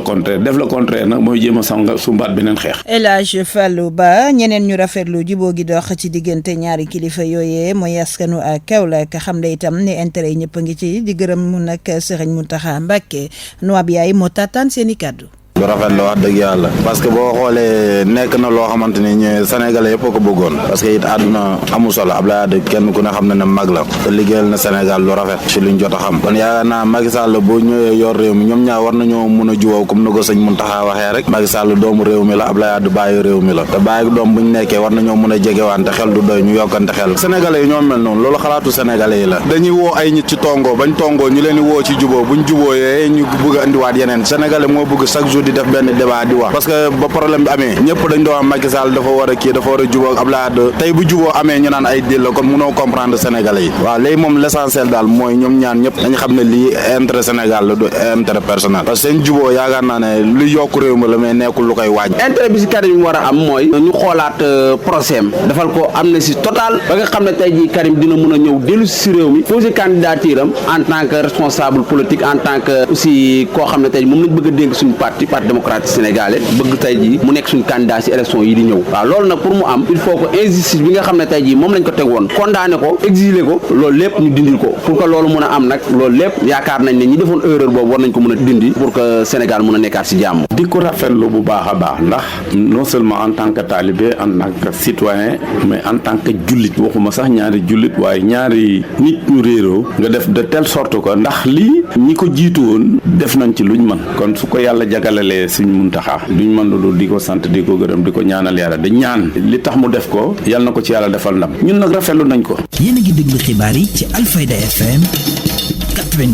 contraire nag mooy jéem a sanga sumbaat beneen xeex. El Hadj Fallou Ba ñeneen ñu rafetlu jubóo gi dox ci diggante ñaari kilifa yooyee mooy askanu ak Kaolack xam ne itam ne intérêt yi ñëpp a ngi ci di gërëm mu nag Serigne Mountakha Mbacké Noab yaay moo taataan seen i kàddu. lu rafet la wax dëgg yàlla parce que boo xoolee nekk na loo xamante ni ñu Sénégalais yëpp ko bëggoon parce que it àdduna amul solo Abdoulaye Wade kenn ku ne xam ne mag la te liggéeyal na Sénégal lu rafet ci luñ jot a xam kon yaakaar naa Macky Sall boo ñëwee yor réew mi ñoom ñaar war nañoo mun a jubóo comme ni ko sëñ Mountakha waxee rek Macky Sall doomu réew mi la Abdoulaye Wade bàyyi réew mi la te bàyyi doom buñ nekkee war nañoo mun a jegewante xel du doy ñu yokkante xel Sénégalais yi ñoo mel noonu loolu xalaatu Sénégalais yi la dañuy woo ay nit ci tongoo bañ tongoo ñu leen di woo ci jubóo buñ jubóoyee ñu bëgg a indiwaat yeneen Sénégalais moo bëgg chaque jour di def benn débat di wax parce que ba problème bi amee ñëpp dañ doon am Macky Sall dafa war a kii dafa war a jubóo ak Abdoulaye Wade tey bu jubóo amee ñu naan ay dil la kon mënoo comprendre Sénégalais yi waaw léegi moom l'essentiel daal mooy ñoom ñaan ñëpp dañ xam ne lii intérêt Sénégal la du intérêt personnel parce que seen jubóo yaakaar naa ne lu yokk réew mi la mais nekkul lu koy waaj intérêt bi si Karim war a am mooy ñu xoolaat procès am defal ko amnistie totale ba nga xam ne tey jii Karim dina mën a ñëw dellu si réew mi posé candidature am en tant que responsable politique en tant que aussi koo xam ne tey moom lañ bëgg a dénk suñu parti démocratique sénégalais bëgg tey jii mu nekk suñu candidat ci élection yi di ñëw waaw loolu nag pour mu am il faut que injustice bi nga xam ne tey jii moom lañ ko teg woon condamné ko exilé ko loolu lépp ñu dindil ko pour que loolu mën a am nag loolu lépp yaakaar nañ ne ñi defoon erreur boobu war nañ ko mën a dindi pour que Sénégal mën a nekkaat ci jàmm. di ko rafetlu bu baax a baax ndax non seulement en tant que talibé en tant que citoyen mais en tant que jullit waxuma sax ñaari jullit waaye ñaari nit ñu réeroo nga def de telle sorte que ndax lii ñi ko jiitu woon def nañ ci luñ mën kon su ko yàlla jagalalee suñ Muntaxa duñ mën loolu di ko sant di ko gërëm di ko ñaanal yàlla di ñaan li tax mu def ko yàlla na ko ci yàlla defal ndam ñun nag rafetlu nañ ko. yéen a ngi déglu xibaar yi ci Alfayda FM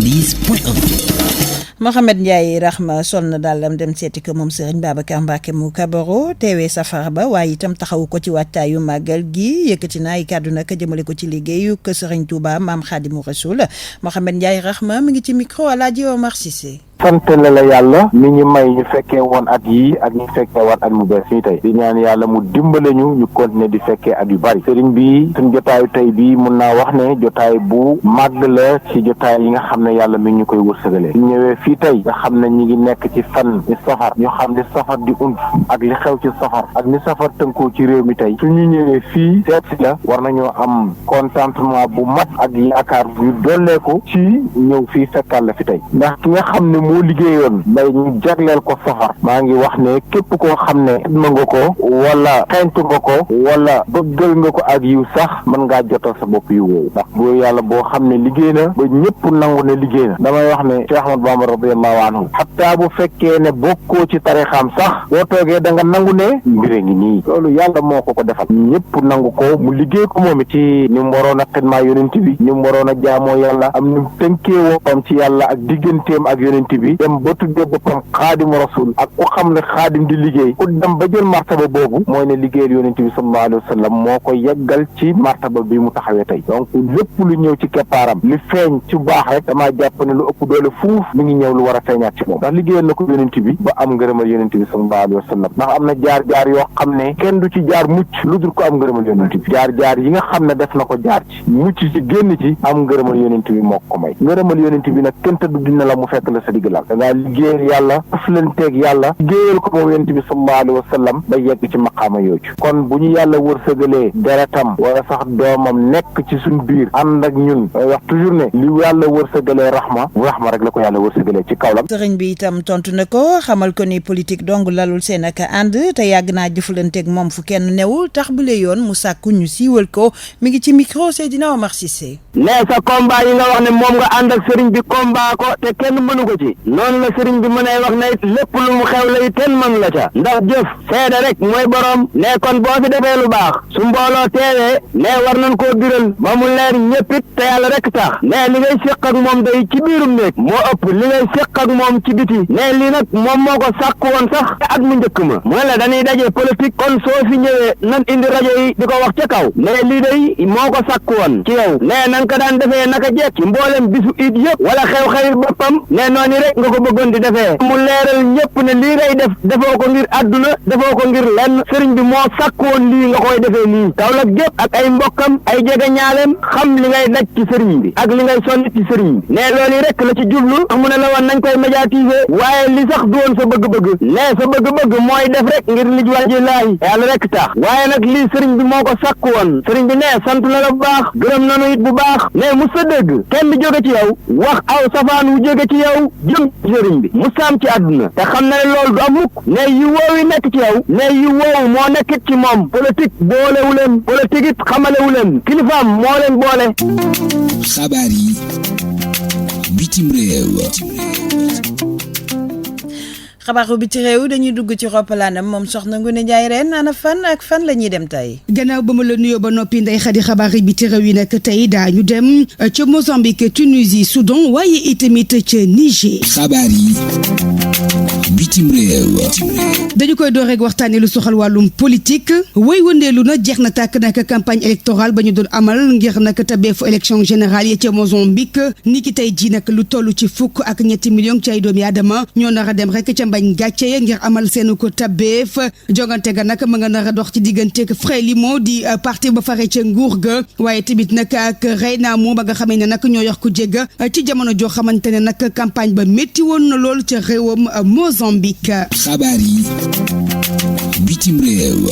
90.1. Mohamed Ndiaye Rahma sol na dàllam dem seeti ko moom Serigne Babacar Mbacké mu kabaro teewee safar ba waaye itam taxawu ko ci waajtaayu màggal gi yëkkati na ay kàddu nag jëmale ko ci liggéeyu ko Serigne Touba Maam Khadimou Rassoul Mohamed Ndiaye Rahma mi ngi ci micro Alaaji Omar Cissé. sant la yàlla mi ñu may ñu fekkee woon at yi ak ñu fekkee woon at mu bees nii tey di ñaan yàlla mu dimbale ñu continuer di fekkee at yu bari sëriñ bi suñ jotaayu tey bi mun naa wax ne jotaay bu màgg la ci jotaay yi nga xam ne yàlla mi ñu koy wërsëgalee ñu ñëwee fii tey nga xam ne ñi ngi nekk ci fan ni safar ñu xam li safar di und ak li xew ci safar ak ni safar tënkoo ci réew mi tey suñu ñëwee fii seet si la war nañoo am contentement bu mat ak yaakaar yu dolleeku ci ñëw fii fekkal la fi tey ndax ki nga xam ne moo liggéeyoon mbay ñu jagleel ko safar maa ngi wax ne képp koo xam ne ma nga ko wala xeeñtu nga ko wala bëggal nga ko ak yiw sax mën ngaa jotal sa bopp yu woowu ndax boo yàlla boo xam ne liggéey na ba ñëpp nangu ne liggéey na damay wax ne Cheikh Ahmadou Bamba radiyallahu anhu xataa bu fekkee ne bokkoo ci tarixam sax boo toogee da nga nangu ne mbire ngi nii loolu yàlla moo ko defal ñëpp nangu ko mu liggéey ko moom it ci ni mu waroon a xidmaa yonent bi ni mu waroon a jaamoo yàlla am ni mu tënkee woppam ci yàlla ak digganteem ak yonent bi dem ba tuddee boppam xaadimu rasul ak ku xam ne xaadim di liggéey ku dem ba jël martaba boobu mooy ne liggéeyal yonent bi sallallahu alayhi wa sallam moo ko yeggal ci martaba bi mu taxawee tey donc lépp lu ñëw ci keppaaram li feeñ ci baax rek damaa jàpp ne lu ëpp doole fuuf mi ngi ñëw lu war a feeñaat ci moom ndax liggéeyal na ko yonent bi ba am ngërëmal yonent bi sallallahu alayhi wa sallam ndax am na jaar-jaar yoo xam ne kenn du ci jaar mucc lu dul ko am ngërëmal yonent bi jaar-jaar yi nga xam ne def na ko jaar ci mucc ci génn ci am ngërëmal yonent bi moo ko may ngërëmal yonent bi nag kenn tëdd dina la mu fekk la sa digg laal dangaa liggéeyal yàlla ëflanteeg yàlla liggéeyal ko moom yonent bi sallallahu alayhi wa sallam ba yegg ci maqaama yooju kon bu ñu yàlla wërsëgalee deretam wala sax doomam nekk ci suñ biir ànd ak ñun wax toujours ne li yàlla wërsëgalee raxma rek la ko yàlla wërsëgalee ci kaw la sëriñ bi itam tontu na ko xamal ko ni politique dong lalul seen ak ànd te yàgg naa jëflanteeg moom fu kenn newul tax bu lee yoon mu sàkku ñu siiwal ko mi ngi ci micro Seydina Omar Cissé nee sa combat yi nga wax ne moom nga ànd ak sëriñ bi combat ko te kenn mënu ko ci yi noonu la sëriñ bi mënee wax na it lépp lu mu xew la it kenn mënu la ca ndax jëf seede rek mooy borom ne kon boo fi defee lu baax su mbooloo teewee ne war nañ koo biral ba mu leer ñëpp it te yàlla rek tax ne li ngay séq ak moom day ci biirum néeg moo ëpp li ngay séq ak moom ci biti ne lii nag moom moo ko sàkk woon sax at mu njëkk ma mu ne la dañuy daje politique kon soo fi ñëwee nan indi rajo yi di ko wax ca kaw ne lii day moo ko sàkk woon ci yow ne nan ko daan defee naka jekk ci mboolem bisu it yëpp wala xew-xewi boppam ne noonu rek nga ko bëggoon di defee mu leeral ñëpp ne lii ngay def defoo ko ngir àdduna defoo ko ngir lenn sëriñ bi moo sàkk woon lii nga koy defee nii Kaolack gépp ak ay mbokkam ay jege ñaaleem xam li ngay daj ci sëriñ bi ak li ngay sonn ci sëriñ bi ne loolu rek la ci jublu mu ne la woon nañ koy médiatiser waaye li sax du woon sa bëgg-bëgg ne sa bëgg-bëgg mooy def rek ngir lij wàji laay yàlla rek tax waaye nag lii sëriñ bi moo ko sàkk woon sëriñ bi ne sant na la bu baax gërëm nanu it bu baax ne mu sa dégg kenn jóge ci yow wax aw safaan wu jóge ci yow jëm ci sëriñ bi mu saam ci àdduna te xam na ne loolu du am mukk ne yu woow yi nekk ci yow ne yu woow moo nekkit ci moom politique boolewu leen politique it xamalewu leen kilifaam moo leen boole. xabaar yi bitim réew. xabaaru bi ci réew dañuy dugg ci roppalaanam moom soxna Ngoné Ndiaye ren ana fan ak fan la ñuy dem tey. gannaaw ba ma la nuyoo ba noppi Ndeye Khady xabaar yi bi ci réew yi nag tey daañu dem ca Mozambique Tunisie Soudan waaye itamit ca Niger. xabaar yi bitim réew. dañu koy door rek waxtaanee lu soxal wàllum politique woy wëndeelu na jeex na tàkk nag campagne électorale ba ñu doon amal ngir nag tabeefu élection générale yi ca Mozambique ni ki tey ji nag lu toll ci 1.7 millions ci ay doomi aadama ñoo nar a dem rek ca bañ gàcce ngir amal seen ko tabeef jongante ga nag ma nga nar a dox ci digganteeg Frelimo di parti ba fare ca nguur ga waaye tamit nag ak Renamo ba nga xamee ne nag ñoo yor ko jégga ci jamono joo xamante ne nag campagne ba métti woon na lool ca réewam Mozambique. xabaar yi bitim réew.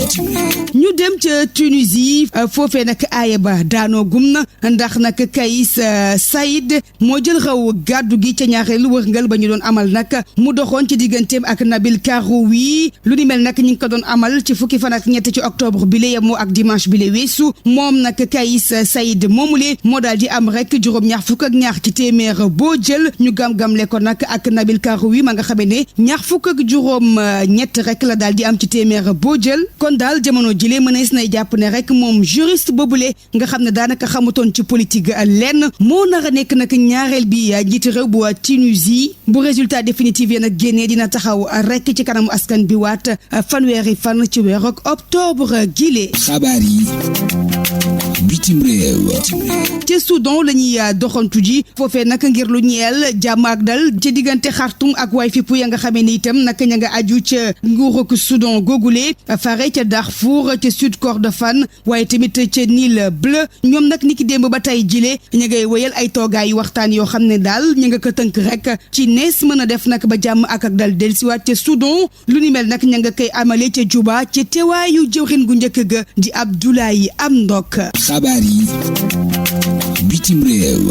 ñu dem ca Tunisie foofee nag aaya ba daanoo gum na ndax nag Kais Saïd moo jël raw gàddu gi ca ñaareelu wërngal ba ñu doon amal nag mu doxoon ci digganteem ak Nabil Karoui lu ni mel nag ñu ngi ko doon amal ci fukki fan ak ñett ci octobre bi la yemoo ak dimanche bi la weesu moom nag Kais Saïd moomule moo daal di am rek juróom-ñaar fukk ak ñaar ci téeméer boo jël ñu gam-gamle ko nag ak Nabil Karoui ma nga xamee ne ñaar fukk ak juróom ñett rek la daal di am ci téeméer boo jël kon daal jamono jile mënees nay jàpp ne rek moom juriste boobule nga xam ne daanaka xamutoon ci politique lenn moo nar a nekk nag ñaareel bi njiiti réew bu Tunisie bu résultat définitif yi nag génnee dina taxaw rek ci kanamu askan bi waat fanweeri fan ci weeru octobre gile. xabaar yi bitim réew. ca Soudan la ñuy doxantu ji foofee nag ngir lu ñeel jàmm ak dal ci diggante Khartoum ak waay fippu ya nga xamee ni itam nag ña nga aju ca nguurug Soudan googule fare ca Darfour ca Sud Kordofan waaye tamit ca Nil Bleu ñoom nag ni ki démb ba tey jile ña ngay wéyal ay toogaayu waxtaan yoo xam ne daal ña nga ko tënk rek ci nees mën a def nag ba jàmm ak dal dellusiwaat ca Soudan lu ni mel nag ña nga koy amale ca Juba ca teewaayu jëwrin gu njëkk ga di Abdoulaye Amndok. xabaar yi bitim réew.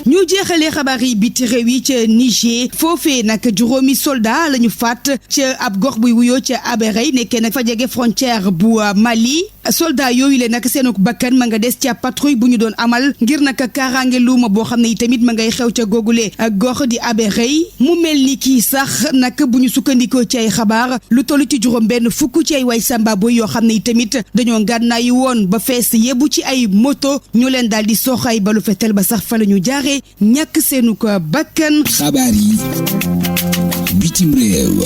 ñu jeexalee xabaar yi biti réew yi ca Niger foofee nag juróomi soldat la ñu faat ca ab gox buy wuyoo ca Aberey nekkee nag fa jege frontière bu Mali soldat yooyu le nag seen bakkan ma nga des ca patrouille bu ñu doon amal ngir nag kaaraange luuma boo xam ne i tamit ma ngay xew ca googule gox di Aberey mu mel ni kii sax nag bu ñu sukkandikoo ci ay xabaar lu toll ci juróom benn fukk ci ay way samba boy yoo xam ne i tamit dañoo ngànnaayu woon ba fees yebu ci ay moto ñu leen daal di soxay balu fetel ba sax fa la ñu jaaree ñàkk seenu ko bakkan. xabaar yi bitim réew.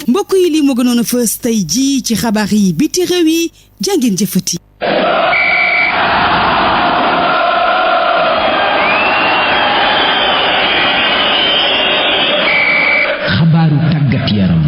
mbokk yi lii moo gënoon a fës tey jii ci xabaar yi biti réew yi jàngeen jëfati. xabaaru tàggat yaram.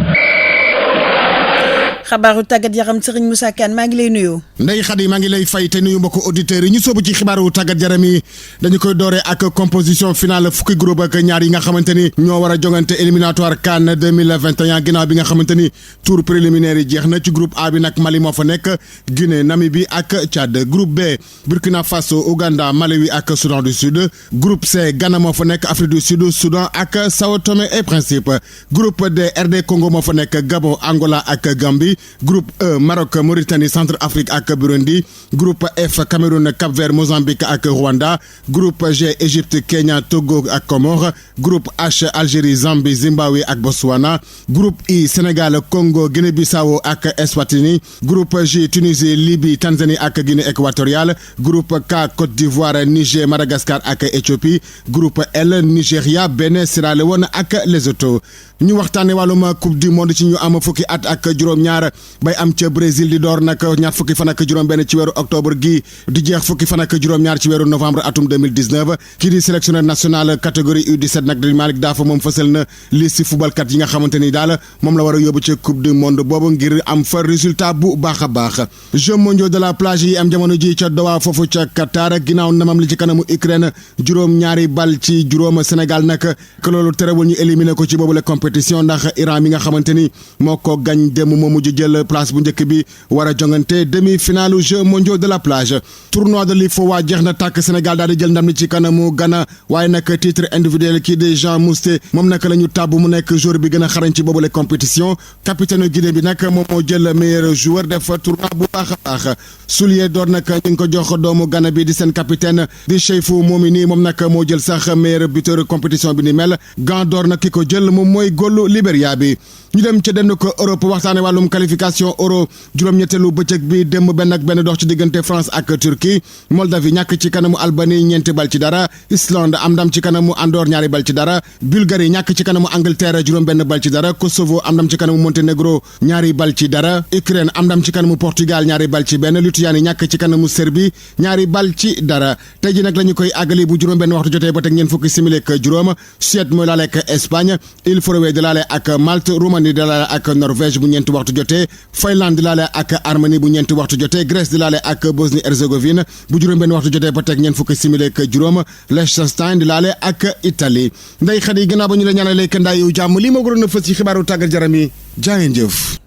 xabaaru tàggat yaram Serigne Moussa Kane maa ngi lay nuyu. Ndeye Khady maa ngi lay fay te nuyu mbokku auditeurs yi ñu soobu ci xibaaru tàggat yaram yi dañu koy dooree ak composition finale fukki groupe ak ñaar yi nga xamante ni ñoo war a jongante éliminatoire CAN 2021 ginnaaw bi nga xamante ni tour préliminaire yi jeex na ci groupe A bi nag Mali moo fa nekk Guinée Namibie ak Tchad groupe B Burkina Faso Ouganda Malawi ak Soudan du Sud groupe C Ghana moo fa nekk Afrique du Sud Soudan ak Sao Tomé et Principe groupe D RD Congo moo fa nekk Gabon Angola ak Gambie groupe E Maroc Mauritanie Centrafrique ak Burundi groupe F Cameroun Cap-Vert Mozambique ak Rwanda groupe G Égypte Kenya Togo ak Comores groupe H Algérie Zambie Zimbabwe ak Botswana groupe I Sénégal Congo Guinée-Bissau ak Eswatini groupe J Tunisie Libye Tanzanie ak Guinée équatoriale groupe K Côte d'Ivoire Niger Madagascar ak Éthiopie groupe L Nigeria Bénin Sierra Leone ak Lesotho ñu waxtaane wàllum coupe du monde ci ñu am fukki at ak juróom-ñaar bay am ca Brésil di door nag ñaar fukki fan ak juróom-benn ci weeru octobre gi di jeex fukki fan ak juróom-ñaar ci weeru novembre atum 2019 kii di sélectionneur national catégorie U17 nag di Malick Daaf moom fësal na liste footballkat yi nga xamante ni daal moom la war a yóbbu ca coupe du monde boobu ngir am fa résultat bu baax a baax Jeux mondiaux de la plage yi am jamono ji ca Doha foofu ca Qatar ginnaaw namam li ci kanamu Ukraine juróom-ñaari bal ci juróom Sénégal nag que loolu terewul ñu éliminé ko ci boobule compétition ndax Iran mi nga xamante ni moo ko gañ dem moo mujj jël place bu njëkk bi war a jongante demi-finale Jeux mondiaux de la plage tournoi de l'IFOA jeex na tàkk Sénégal daal di jël ndam li ci kanamu Ghana waaye nag titre individuel kii de Jean Mousté moom nag la ñu tàbb mu nekk joueur bi gën a xarañ ci boobule compétition capitaine Guinée bi nag moom moo jël meilleur joueur def tournoi bu baax a baax soulier d'or nag ñu ngi ko jox doomu Ghana bi di seen capitaine di Cheikhou Momini moom nag moo jël sax meilleur buteur compétition bi ni mel gant d'or nag ki ko jël moom mooy góolu Libéria bi ñu dem ca denn ko Europe waxtaane wàllum qualification euro juróom-ñetteelu bëccëg bi démb benn dox ci diggante France ak Turquie Moldavie ñàkk ci kanamu Albanie ñeenti bal ci dara Islande am ndam ci kanamu Andorre ñaari bal ci dara Bulgarie ñàkk ci kanamu Angleterre juróom benn bal ci dara Kosovo am ndam ci kanamu Monténégro ñaari bal ci dara Ukraine am ndam ci kanamu Portugal ñaari bal ci benn Lituanie ñàkk ci kanamu Serbie ñaari bal ci dara tey ji nag la ñu koy àggali bu juróom benn waxtu jotee ba teg ñeent fukki simili ak juróom Suède mooy laale ak Espagne Île Féroé di laale ak Malte Roumanie di laale ak Norvège bu ñeenti waxtu jotee Finlande di laale ak Arménie bu ñeenti waxtu jotee Grèce di laale ak Bosnie Herzégovine bu juróom benn waxtu jotee ba teg ñeent fukki simili ak juróom Liechtenstein di laale ak Italie nday xat yi gannaaw ba ñu la ñaanalee kandaa yu jàmm lii moo gënoon a fës ci xibaaru tàggat yaram yi jaa ngeen jëf.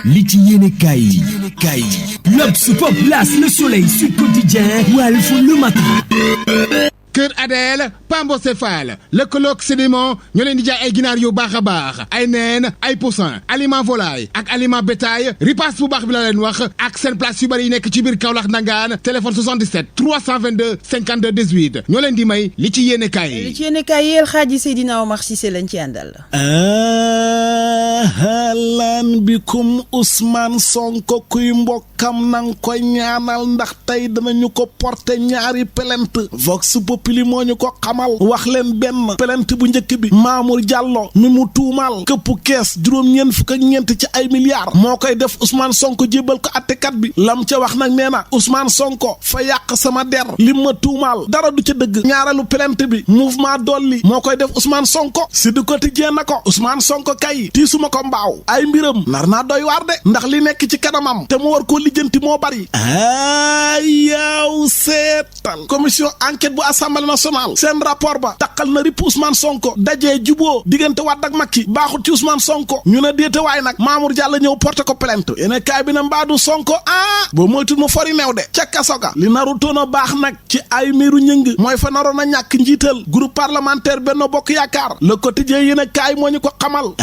li ci yéene kaay yi L'Obs, Populace, Le Soleil, Sud Quotidien, Walf, Le Matin. Kër Adel Pambo Céphale lëkkaloog sédiment ñoo leen di jaay ay ginaar yu baax a baax ay neen ay poussin aliment volaille ak aliment bétail ripaas bu baax bi la leen wax ak seen place yu bëri yi nekk ci biir Kaolack Ndangaan téléphone 77 322 52 18 ñoo leen di may li ci yéene kaay yi. li ci yéene kaay yi El Hadji Seydina Omar Cissé lañ ci àndal. ahlan bikum Ousmane Sonko kuy mbokkam nang koy ñaanal ndax tey danañu ko porter ñaari plainte Vox Populi moo ñu ko xamal wax leen benn plainte bu njëkk bi Mamour Diallo mi mu tuumaal këpp kees juróom-ñeent fukk ak ñeent ci ay milliards moo koy def Ousmane Sonko jébal ko attekat bi lam ca wax nag nee na Ousmane Sonko fa yàq sama der lim ma tuumaal dara du ca dëgg ñaareelu plainte bi mouvement dolli moo koy def Ousmane Sonko si du quotidien na ko Ousmane Sonko kay tiisuma ko mbaaw ay mbiram nar naa doy waar de ndax li nekk ci kanamam te mu war koo lijjanti moo bari yaw seetal commission enquête bu assemblée nationale seen rapport ba taqal na ripp Ousmane Sonko dajee juboo diggante Wade ak Macky baaxut ci Ousmane Sonko ñu ne déete waay nag Mamour Diallo ñëw porté ko plainte yéene kaay bi na mbaadu Sonko boo moytul mu fori neew de ca kaso ga li naru toon a baax nag ci ay miiru ñëng mooy fa naroon a ñàkk njiital groupe parlementaire Benno Bokk Yaakaar Le Quotidien yéene kaay moo ñu ko xamal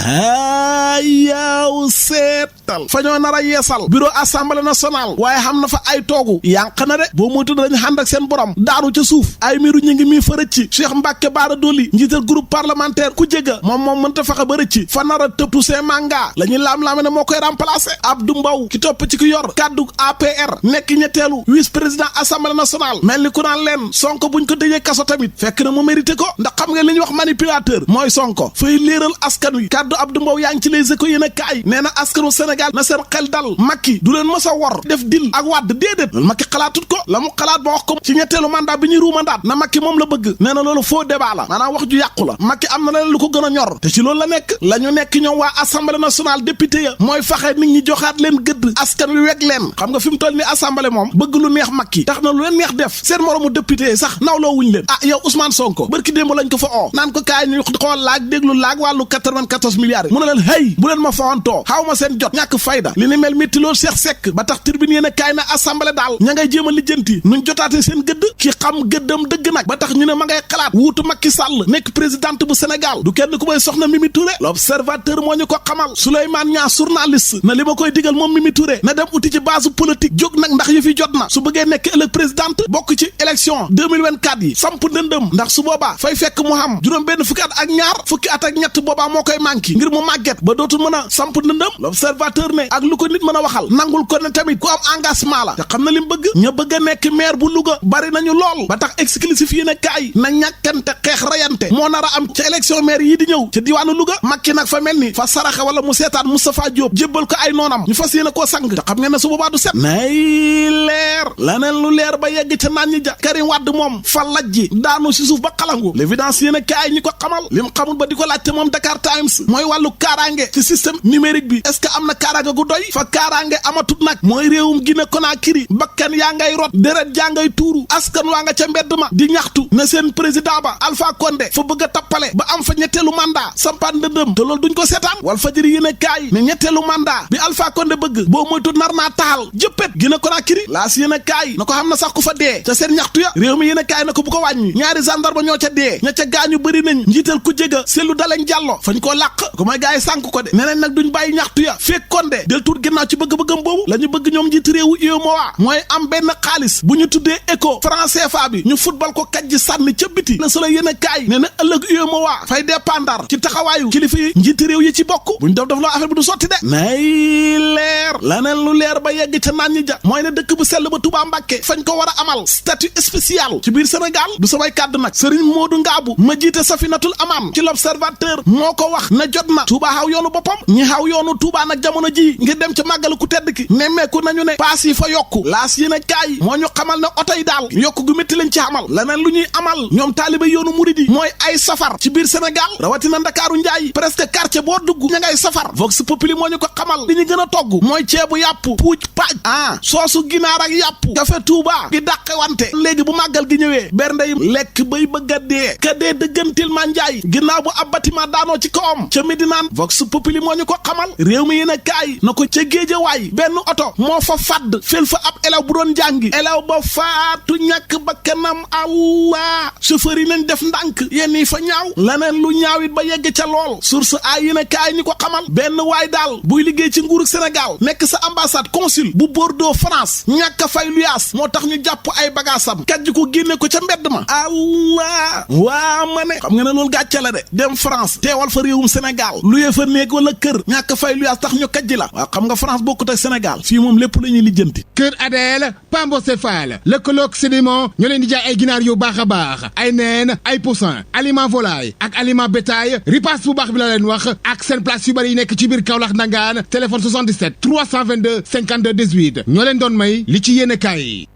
yaaw seetal fa ñoo nar a yeesal bureau assemblée nationale waaye xam na fa ay toogu yànq na de boo moytul dañu ànd ak seen borom daaru ca suuf ay miiru ñu ngi mii fa rëcc Cheikh Mbacke Bara Dolly njiital groupe parlementaire ku jega moom mënta fexe ba rëcc fa nar a tëb Toussaint Manga la ñuy laam-laame ne moo koy remplacer Abdou Mbow ki topp ci ki yor kaddu APR nekk ñetteelu vice président assemblée nationale mel ni ku naan leen Sonko buñ ko tëjee kaso tamit fekk na mu mérité ko ndax xam nga li ñuy wax manipulateur mooy Sonko fay léeral askan wi kaddu Abdou Mbow yaa ngi ci Les Échos yéen a kaay nee na askanu Sénégal na seen xel dal Macky du leen mës a wor def dil ak Wade déedéet loolu Macky xalaatut ko la mu xalaat ba wax ko ci ñetteelu mandat bi ñuy ruumandaat na Macky moom la bëgg nee na loolu faux débat la maanaam wax ju yàqu la Macky am na leen lu ko gën a ñor te ci loolu la nekk la ñu nekk ñoom waa assemblée nationale député ya mooy faxe nit ñi joxaat leen gëdd askan wi weg leen xam nga fi mu toll ni assemblée moom bëgg lu neex Macky tax na lu leen neex def seen moromu député sax nawloo wuñ leen yow Ousmane Sonko barki démb lañ ko fa oo naan ko kaay ñu xool laag déglu laag wàllu 94 milliards yi mu ne leen hey bu leen ma fawantoo xaw ma seen jot ñàkk fayda li ni mel métti loolu Cheikh Seck ba tax tribune yéen a kaay na assemblée daal ña ngay jéem a lijjanti nuñ jotaate seen gëdd ki xam gëddam dëgg nag ba tax ñu ne ma ngay xalaat wuutu Macky Sall nekk présidente bu Sénégal du kenn ku may soxna Mimi Touré l'observateur moo ñu ko xamal Souleymane Niang journaliste na li ma koy digal moom Mimi Touré na dem uti ci base politique jóg nag ndax yëf yi jot na su bëggee nekk ëllëg présidente bokk ci élection 2024 yi samp ndëndëm ndax su boobaa fay fekk mu xam juróom benn fukki at ak ñaar fukki at ak ñett boobaa moo koy manqué ngir mu màgget ba dootul mën a samp ndëndëm l'observateur ne ak lu ko nit mën a waxal nangul ko ne tamit ku am engagement la te xam na li mu bëgg ña bëgg a nekk maire bu Louga bari nañu lool ba tax exclusif yi ne kaay na ñàkkante xeex rayante moo nar a am ca élection maire yi di ñëw ca diwaanu Louga Macky nag fa mel ni fa saraxe wala mu seetaan Moustapha Diop jébbal ko ay noonam ñu fas yéene koo sang te xam ngeen ne su boobaa du set nay leer laneen lu leer ba yegg ca naan ñi ja Karim Wade moom fa lajji daanu si suuf ba xalangu l'évidence yéene kaay ñi ko xamal lim xamul ba di ko laajte moom Dakar Times mooy wàllu kaaraange ci système numérique bi est-ce que am na kaaraange gu doy fa kaaraange amatut nag mooy réewum Guinée Conakry bakkan yaa ngay rot deret jaa ngay tuuru askan waa nga ca mbedd ma di ñaxtu ne seen président ba Alpha Condé fa bëgg a tappale ba am fa ñetteelu mandat sampaan ndëndëm te loolu duñ ko seetaan Walf Fadjri yéene kaay ne ñetteelu mandat bi Alpha Condé bëgg boo moytu nar naa taxal jëppét Guinée Conakry laas yéene kaay na ko xam na sax ku fa dee ca seen ñaxtu ya réew mi yéene kaay na ko bu ko wàññi ñaari gendarme ñoo ca dee ña ca gaañu bëri nañ njiital ku jéga Cellou Dalein Diallo fañ koo làq ko may gaay sànk ko de neneen nag duñ bàyyi ñaxtu ya fekk Condé del tuut ginnaaw ci bëgg-bëggam boobu la ñu bëgg ñoom njiit réewu UEMOA mooy am benn xaalis bu ñu tuddee ECO franc CFA bi ñu football ko kaj ji sànni ca biti la solo yéene kaay ne na ëllëg UEMOA fay dépendre ci taxawaayu kilifa yi njiiti réew yi ci bokk buñ def loo affaire bi du sotti de nay leer laneen lu leer ba yegg ca naan ñi ja mooy ne dëkk bu sell ba Touba Mbacké fañ ko war a amal statut spécial ci biir Sénégal du samay kàddu nag Serigne Modou Ngabou ma jiite Safinatul Aman ci l'Observateur moo ko wax na jot na Touba xaw yoonu boppam ñi xaw yoonu Touba nag jamono ji ngir dem ca màggal ku tedd ki nemmeeku nañu ne paas yi fa yokku laas yéen a kaay moo ñu xamal ne oto yi daal yokku gu métti lañ ci amal leneen lu ñuy amal ñoom taaliba yoonu murid yi mooy ay safar ci biir Sénégal rawatina Ndakaaru njaay presque quartier boo dugg ña ngay safar Vox Populi moo ñu ko xamal li ñu gën a togg mooy ceebu yàpp puuj paaj soosu ginaar ak yàpp café Touba di dàqe wante léegi bu màggal gi ñëwee bernde yi lekk bay bëgg a dee ka dee dëggantil ma njaay ginnaaw bu ab bâtiment daanoo ci kawam ca Médinaan Vox Populi moo ñu ko xamal réew mi yéen a kaay na ko ca Géejawaay benn oto moo fa fadd fel fa ab élève bu doon jàngi élève ba faatu ñàkk bakkanam Allah chauffeur yi nañ def ndànk yenn yi fa ñaaw laneen lu ñaaw it ba yegg ca lool source ay yéen a kaay ñi ko xamal benn waay daal buy liggéey ci nguuru Sénégal nekk sa ambassade consul bu Bordeaux France ñàkk a fay luyaas moo tax ñu jàpp ay bagaasam kàjj ko génne ko ca mbedd ma Allah waa ma ne xam nga ne loolu gàcce la de dem France teewal fa réewum Sénégal luyee fa néeg wala kër ñàkk a fay luyaas tax ñu kàjj la waaw xam nga France bokkut ak Sénégal fii moom lépp la ñuy lijjanti. Kër Adel Pambo Céphale lëkkaloog sédiment ñoo leen di jaay ay ginaar yu baax a baax ay neen ay poussin aliment volaille ak aliment bétail ripaas bu baax bi la leen wax ak seen place yu bëri yi nekk ci biir Kaolack Ndangaan téléphone 77 322 52 18 ñoo leen doon may li ci yéene kaay.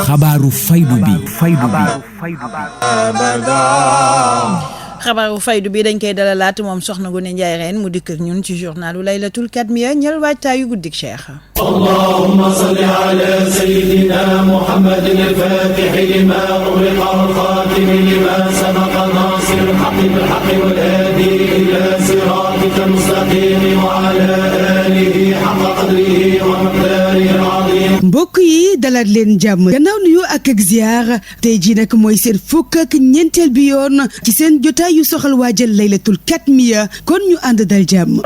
xabaaru faydu bi xabaaru faydu bi dañ koy dalalaat moom soxna Ngoné Ndiaye Reine mu dikk ak ñun ci journalu Laylatul Katmiya ñel waajtaayu guddik Cheikh. اللهم صل على سيدنا محمد الفاتح لما أغلق والخاتم لما سبق ناصر الحق بالحق والهادي إلى صراطك المستقيم وعلى آله حق قدره ومقداره العظيم. mbokk yi dalaat leen jàmm gannaaw nuyu ak ziar tey jii nag mooy seen fukk ak ñeenteel bi yoon ci seen jotaay yu soxal waajal Laylatul Katmiya kon ñu ànd dal jàmm.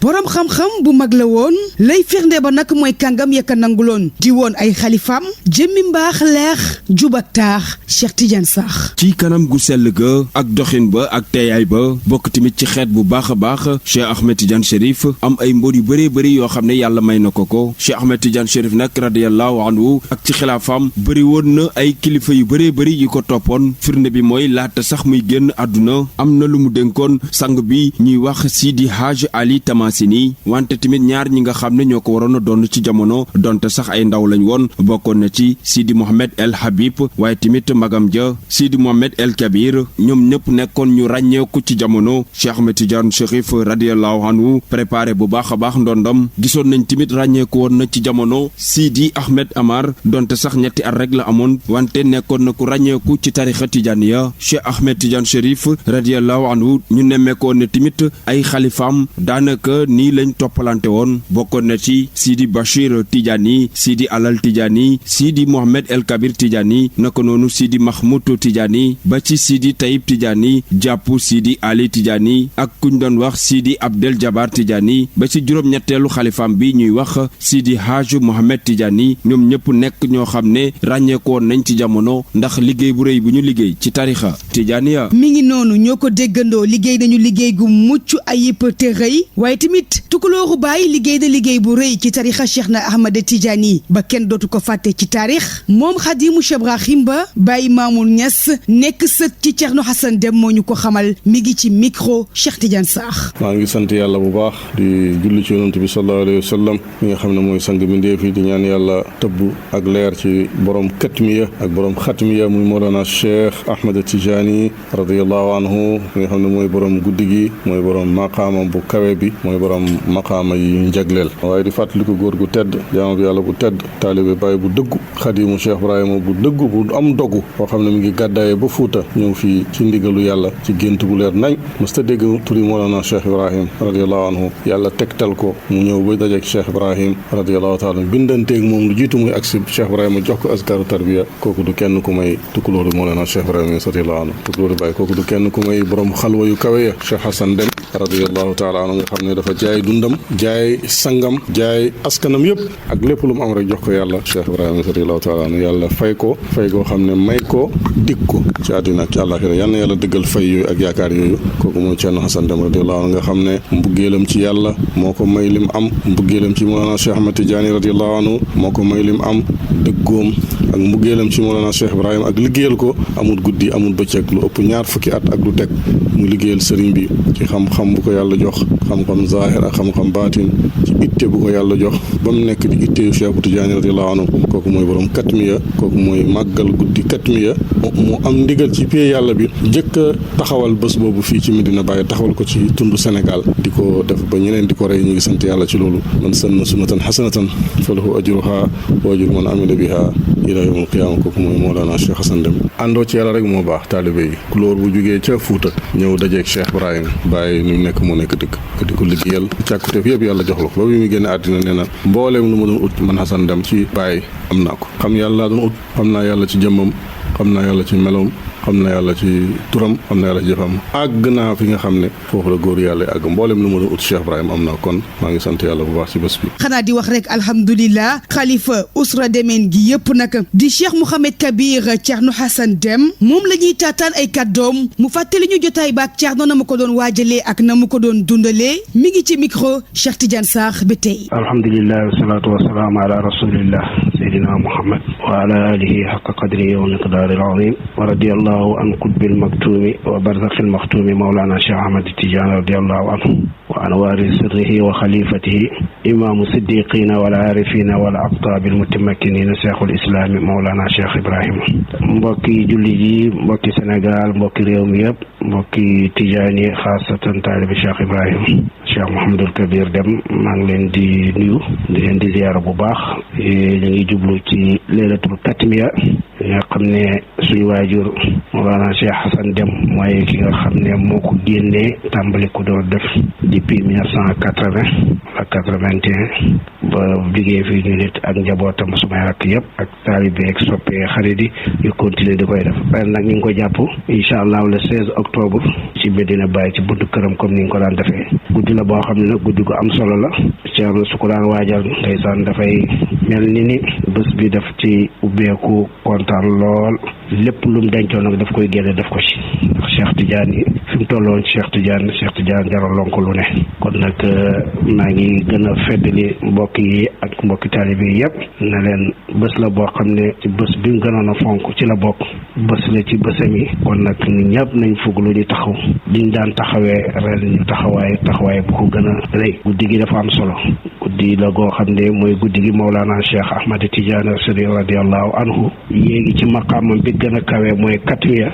borom xam-xam bu mag la woon lay firnde ba nag mooy kàngam yekka nanguloon di woon ay xalifaam jëmmi mbaax leex jub ak taax Cheikh Tidiane Sarr. ci kanam gu sell ga ak doxin ba ak teeyaay ba bokk tamit ci xeet bu baax a baax Cheikh Ahmed Tidiane Chérif am ay mbóot yu bëree bëri yoo xam ne yàlla may na ko Cheikh Ahmed Tidiane Chérif nag radiyallahu anhu ak ci xilaafaam bëri woon na ay kilifa yu bëree bëri yi ko toppoon firnde bi mooy laata sax muy génn àdduna am na lu mu dénkoon sang bi ñuy wax Sidi Hadj Ali Tamasini Tidiane wante tamit ñaar ñi nga xam ne ñoo ko waroon a doon ci jamono donte sax ay ndaw lañ woon bokkoon na ci Sidi Mohamed El Habib waaye tamit magam ja Sidi Mohamed El Kabir ñoom ñëpp nekkoon ñu ràññeeku ci jamono Cheikh Ahmed Tidiane Chérif radiyallahu anhu préparé bu baax a baax ndondam gisoon nañ tamit ràññeeku woon na ci jamono Sidi Ahmed Amar donte sax ñetti at rek la amoon wante nekkoon na ku ràññeeku ci tarixa Tidianiya Cheikh Ahmed Tidiane Chérif radiyallahu anhu ñu nemmeekoon ne tamit ay xalifaam daanaka nii lañ toppalante woon bokkoon na ci Sidi Bachir Tidiane Sidi Alal Tidiane Sidi Mohamed El Kabir Tidiane naka noonu Sidi Mahmoud Tidiane ba ci Sidi Taïb Tidiane jàpp Sidi Ali Tidiane ak kuñ doon wax Sidi Abdel Jabar Tidiane ba ci juróom-ñetteelu xalifaam bi ñuy wax Sidi Haj Mohamed Tidiane ñoom ñëpp nekk ñoo xam ne ràññeekoon nañ ci jamono ndax liggéey bu rëy bu ñu liggéey ci tarixa Tidianiya. mi ngi noonu ñoo ko déggandoo liggéey nañu liggéey gu mucc ayib te rëy waaye tamit tukulóoru Baay liggéey na liggéey bu rëy ci tarixa Cheikh na Ahmad Tidiane ba kenn dootu ko fàtte ci taarix moom Xadimu Cheikh Ibrahim Ba Baye Mamour Niass nekk sët ci Thierno Hassane Dème moo ñu ko xamal mi ngi ci micro Cheikh Tidiane Sarr. maa ngi sant yàlla bu baax di julli ci yonent bi sallallahu alayhi wa sallam mi nga xam ne mooy sang bindeef yi di ñaan yàlla tëbb ak leer ci borom katmiya ak borom xatmiya muy Mawlana Cheikh Ahmad Tidiane radiyallahu anhu mi nga xam ne mooy borom guddi gi mooy borom maqaama bu kawe bi mooy borom maqaama yi njagleel waaye di fàttali ko góor gu tedd jaama bi yàlla bu tedd taalibe Baay bu dëggu Xadimu Cheikh Ibrahima bu dëggu bu am dogu boo xam ne mi ngi gàddaaye ba Fuuta ñëw fii ci ndigalu yàlla ci gént gu leer nañ mësta dégg turi Mawlana Cheikh Ibrahim radiyallahu anhu yàlla tegtal ko mu ñëw ba dajeek Cheikh Ibrahim radiyallahu taala bindanteeg moom lu jiitu muy agsi Cheikh Ibrahima jox ko askaru tarbiya kooku du kenn ku may tukulóoru Mawlana Cheikh Ibrahima radiyallahu anhu tukulóoru Baay kooku du kenn ku may borom xalwa yu kawe ya Cheikh Hassane Dème radiyallahu taala anhu nga xam ne dafa jaay dundam jaay sangam jaay askanam yëpp ak lépp lu mu am rek jox ko yàlla Cheikh Ibrahima radiyallahu taala anhu yàlla fay ko fay koo xam ne may ko dig ko ci àddina ak ci àllaaxira yal na yàlla dëggal fay yooyu ak yaakaar yooyu kooku mooy Thierno Hassane Dème radiyallahu anhu nga xam ne mbuggeelam ci yàlla moo ko may lim am mbuggeelam ci Mawlana Cheikh Ahmad Tidiane radiyallahu anhu moo ko may lim am dëggoom ak mbuggeelam ci Mawlana Cheikh Ibrahima ak liggéeyal ko amul guddi amul bëccëg lu ëpp ñaar fukki at ak lu teg mu liggéeyal sëriñ bi ci xam-xam bu ko yàlla jox xam-xam zaahir ak xam-xam baatin ci itte bu ko yàlla jox ba mu nekk di itteeyu Cheikh Tidiane radiyallahu anhu kooku mooy borom katmiya kooku mooy màggal guddi katmiya mu am ndigal ci pie yàlla bi njëkk a taxawal bés boobu fii ci Medina Baye taxawal ko ci tundu Sénégal di ko def ba ñeneen di ko rey ñu ngi sant yàlla ci loolu man sanna sunnatan hasanatan falahu ajruha wa ajru man amila biha ila yawmil qiyaama kooku mooy Mawlana Cheikh Hassane Dème àndoo ci yàlla rek moo baax taalibe yi kulóor bu jugee ca Fuuta ñëw dajeeg Cheikh Ibrahima Baye ni mu nekk moo nekk dëkk di ko liggéeyal càkkuteef yëpp yàlla jox la ko ba bi mu génne àddina nee na mbooleem lu ma doon ut man Hassane Dème ci Baye am naa ko xam yàlla laa doon ut xam naa yàlla ci jëmmam xam naa yàlla ci meloom xam na yàlla ci turam xam na yàlla ci jëfam àgg naa fi nga xam ne foofu la góor yàlla àgg mboolem lu ma doon ut Cheikh Ibrahima am na kon maa ngi sant yàlla bu baax ci bés bi. xanaa di wax rek alhamdulilah xalifa usra demeen gi yëpp nag di Cheikh Mouhamed Kabir Thierno Hassane Dème moom la ñuy taataan ay kàddoom mu fàttali ñu jotaay baak Thierno na mu ko doon waajalee ak na mu ko doon dundalee mi ngi ci micro Cheikh Tidiane Sarr ba tey. alhamdulilah wasalaatu wasalaamu ala rasulillah sayyidina Muhammad wa ala alihi haqqa qadrihi wa miqdaaril azim wa radiyallahu an qutbil maktuumi wa barzakhil maktuumi mawlana Cheikh Ahmad Tidiane radiyallahu anhu wa an waari sirrihi wa xalifatihi imaamu siddiqina wal aarifina wal aqtaabil mutamakkinina cheikhul islami mawlana Cheikh Ibrahima. mbokki jullit yi mbokki Sénégal mbokki réew mi yëpp mbokki Tidiane xaasatan taalibi Cheikh Ibrahima Cheikh Mouhamadul Kabir Dème maa ngi leen di nuyu di leen di ziyaara bu baax ñu ngi jublu ci leelatul katmiya nga xam ne suñu waajur Mawlana Cheikh Hassane Dème mooy ki nga xam ne moo ko génnee tàmbali ko doon def depuis 1980 ak 81 ba liggéey fii ñu nit ak njabootam sumay rakk yëpp ak taalibe ak soppe xarit yi ñu continuer di koy def ren nag ñu ngi ko jàpp incha allah le 16 octobre ci Medina Baye ci buntu këram comme ni nga ko daan defee guddi la boo xam ne nag guddi gu am solo la Thierno su ko daan waajal ndeysaan dafay mel ni bés bi daf ci ubbeeku kontaan lool lépp lu mu dencoon nag daf koy génne def ko ci ndax Cheikh Tidiane yi fi mu tolloon Cheikh Tidiane jaraloon ko lu ne kon nag maa ngi gën a feddali mbokk yi ak mbokki taalibe yi yëpp na leen bés la boo xam ne ci bés bi mu gënoon a fonk ci la bokk bés la ci bésam yi kon nag ñëpp nañ fugg lu ñu taxaw liñ daan taxawee ren ñu taxawaay bu ko gën a rëy guddi gi dafa am solo guddi la goo xam ne mooy guddi gi Mawlana Cheikh Ahmad Tidiane Sëriñ radiyallahu anhu yéegi ci maqaamam bi gën a kawe mooy katmiya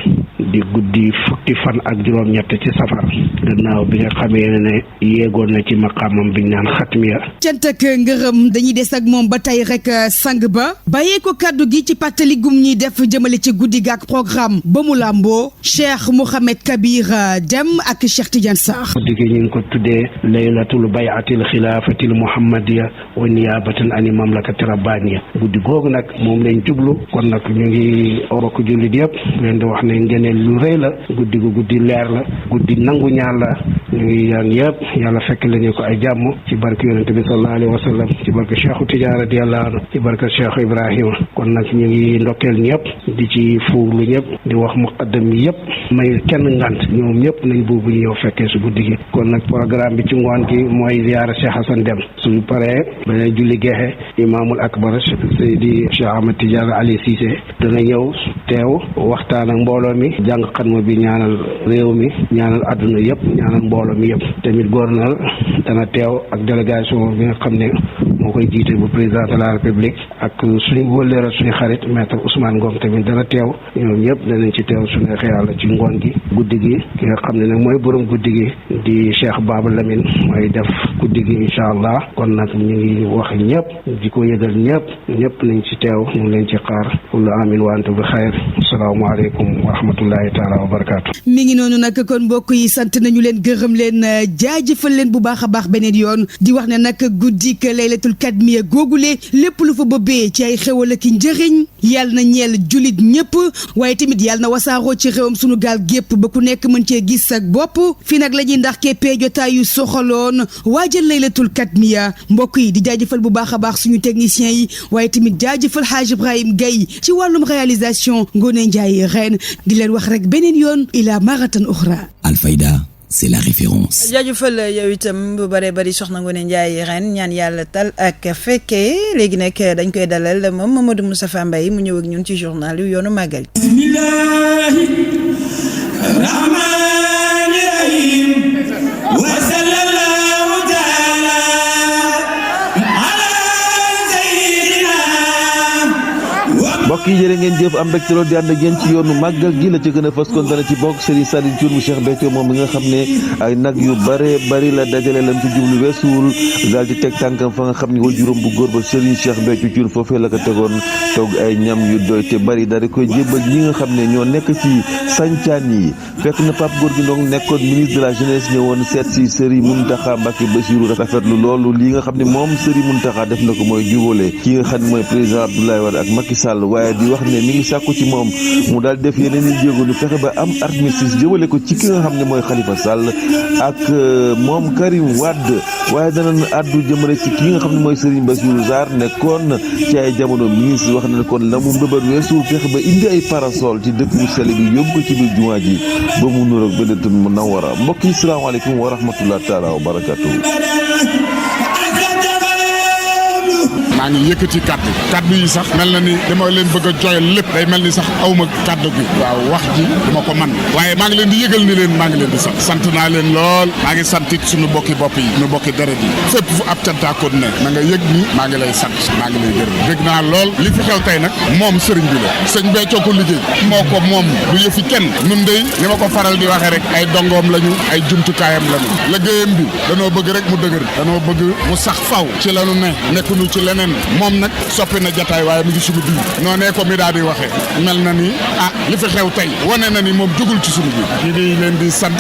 di guddi fukki fan ak juróom-ñett ci safar gannaaw bi nga xamee ne yéegoon na ci maqaamam biñ naan xatmiya. cant ak ngërëm dañuy des ak moom ba tey rek sang ba bàyyee ko kàddu gi ci pàttali gum ñuy def jëmale ci guddi ga ak programme ba mu làmboo Cheikh Mouhamed Kabir Deme ak Cheikh Tidiane Sarr. guddi gi ñu ngi ko tuddee laylatul bayatil xilaafatil muhammadiya wa niyaabatan ani mamlakati rabbaniya guddi googu nag moom lañ jublu kon nag ñu ngi orok jullit yëpp leen di wax ne ngeneel lu rëy la guddi gu guddi leer la guddi nangu ñaan la ñu ngi ñaan yëpp yàlla fekk lañu ko ay jàmm ci barke yonente bi sallallahu alayhi wa sallam ci barke Cheikhu Tidiane radiyallahu anhu ci barke Cheikh Ibrahima kon nag ñu ngi ndokkeel ñëpp di ci fuuglu ñëpp di wax muqaddam yi yëpp may kenn ngant ñoom ñëpp nañ boobu ñëw fekkee su guddi gi kon nag programme bi ci ngoon gi mooy ziyaara Cheikh Hassan Deme suñu paree beneen julli geexe imaamul akbar Seydi Cheikh Ahmad Tidiane Ali Cissé dana ñëw teew waxtaan ak mbooloo mi jàng xatma bi ñaanal réew mi ñaanal àdduna yëpp ñaanal mbooloo mi yëpp tamit gouverneur dana teew ak délégation bi nga xam ne moo koy jiite bu président de la république ak suñu wëlleera suñu xarit maître Ousmane Ngom tamit dana teew ñoom ñëpp danañ ci teew suñu xeyàlla ci ngoon gi guddi gi ki nga xam ne nag mooy borom guddi gi di Cheikh Baba Lamine mooy def guddi gi incha allah kon nag ñu ngi wax ñëpp di ko yëgal ñëpp nañ ci teew ñu ngi leen ci xaar kullu amin wa antum bi xayr asalaamaaleykum wa rahmatullahi taala wa barakaatu. mi ngi noonu nag kon mbokk yi sant nañu leen gërëm leen jaajëfal leen bu baax a baax beneen yoon di wax ne nag guddik laylatul kadmiya googule lépp lu fa bëbbee ci ay xewal ak njëriñ yàlla na ñeel julit ñëpp waaye tamit yàlla na wasaaroo ci réewam sunu gaal gépp ba ku nekk mën cee gis ak bopp fi nag la ñuy ndax keppee jotaay yu soxaloon waajal laylatul kadmiya mbokk yi di jaajëfal bu baax a baax suñu techniciens yi waaye tamit jaajëfal Hadj Ibrahim Gaye ci wàllum réalisation Ngone Ndiaye ren di leen wax rek beneen yoon ila maratan ukhra. Alfayda, c'est la référence. jaajëfal yow itam bu bëree bëri soxna Ngone Ndiaye ren ñaan yàlla tal ak fekkee léegi nag dañ koy dalal moom Mamadou Moustapha Mbaye mu ñëw ak ñun ci journal yu yoonu màggal. bismillahi rahmani rahim wa sallallahu taala mbokk yi jërë ngeen jëf am mbégte loolu di ànd ak yéen ci yoonu màggal gi la ci gën a fës kon dana ci bokk Serigne Saliou Thioune mu Cheikh Béthio moom mi nga xam ne ay nag yu bare bari la dajale lam ci jublu weesuwul daal di teg tànkam fa nga xam ne juróom bu góor ba Serigne Cheikh Béthio Thioune foofee la ko tegoon togg ay ñam yu doy te bari daal di koy jébbal ñi nga xam ne ñoo nekk ci sancaan yi fekk na Pape Gorgui Ndong nekkoon ministre de la jeunesse ñëwoon seet si Serigne Mountakha Mbacké Bassirou rafetlu loolu li nga xam ne moom Serigne Mountakha def na ko mooy jubale ki nga xam ne mooy président Abdoulaye Wade ak Macky Sall waaye di wax ne mi ngi sàkku ci moom mu daal def yeneen i jéego ñu fexe ba am armistice jëmale ko ci ki nga xam ne mooy Khalifa Sall ak moom Karim Wade waaye danañ addu jëmale ci ki nga xam ne mooy Serigne Bassirou Sarr nekkoon ci ay jamono ministre wax na kon la mu mbëbër weesu fexe ba indi ay parasol ci dëkk bu sell bi yóbbu ko ci biir jumaa ji ba mu nuroog Madinatul Munawwara mbokk yi salaamaaleykum wa rahmatullahi taala wa barakatuh. maa ngi yëkkati kaddu yi sax mel na ni dama leen bëgg a joyal lépp day mel ni sax awma kaddu gi waaw wax ji dama ko man waaye maa ngi leen di yëgal ni leen maa ngi leen di sant naa leen lool maa ngi santit suñu bokki bopp yi suñu bokki deret yi fépp fu ab cantaakoon ne na nga yëg ni maa ngi lay sant maa ngi lay gërëm dégg naa lool li fi xew tey nag moom sëriñ bi la sëñ Béthio ko liggéey moo ko moom du yëfi kenn nun dey ni ma ko faral di waxee rek ay dongoom lañu ay jumtukaayam lañu liggéeyam bi danoo bëgg rek mu dëgër danoo bëgg mu sax faw ci lanu ne nekkuñu ci leneen moom nag soppi na jataay waaye mu ngi suñu biir noonee ko mi daal di waxee mel na ni li fi xew tey wane na ni moom jugul ci suñu biir ñu ngi leen di sant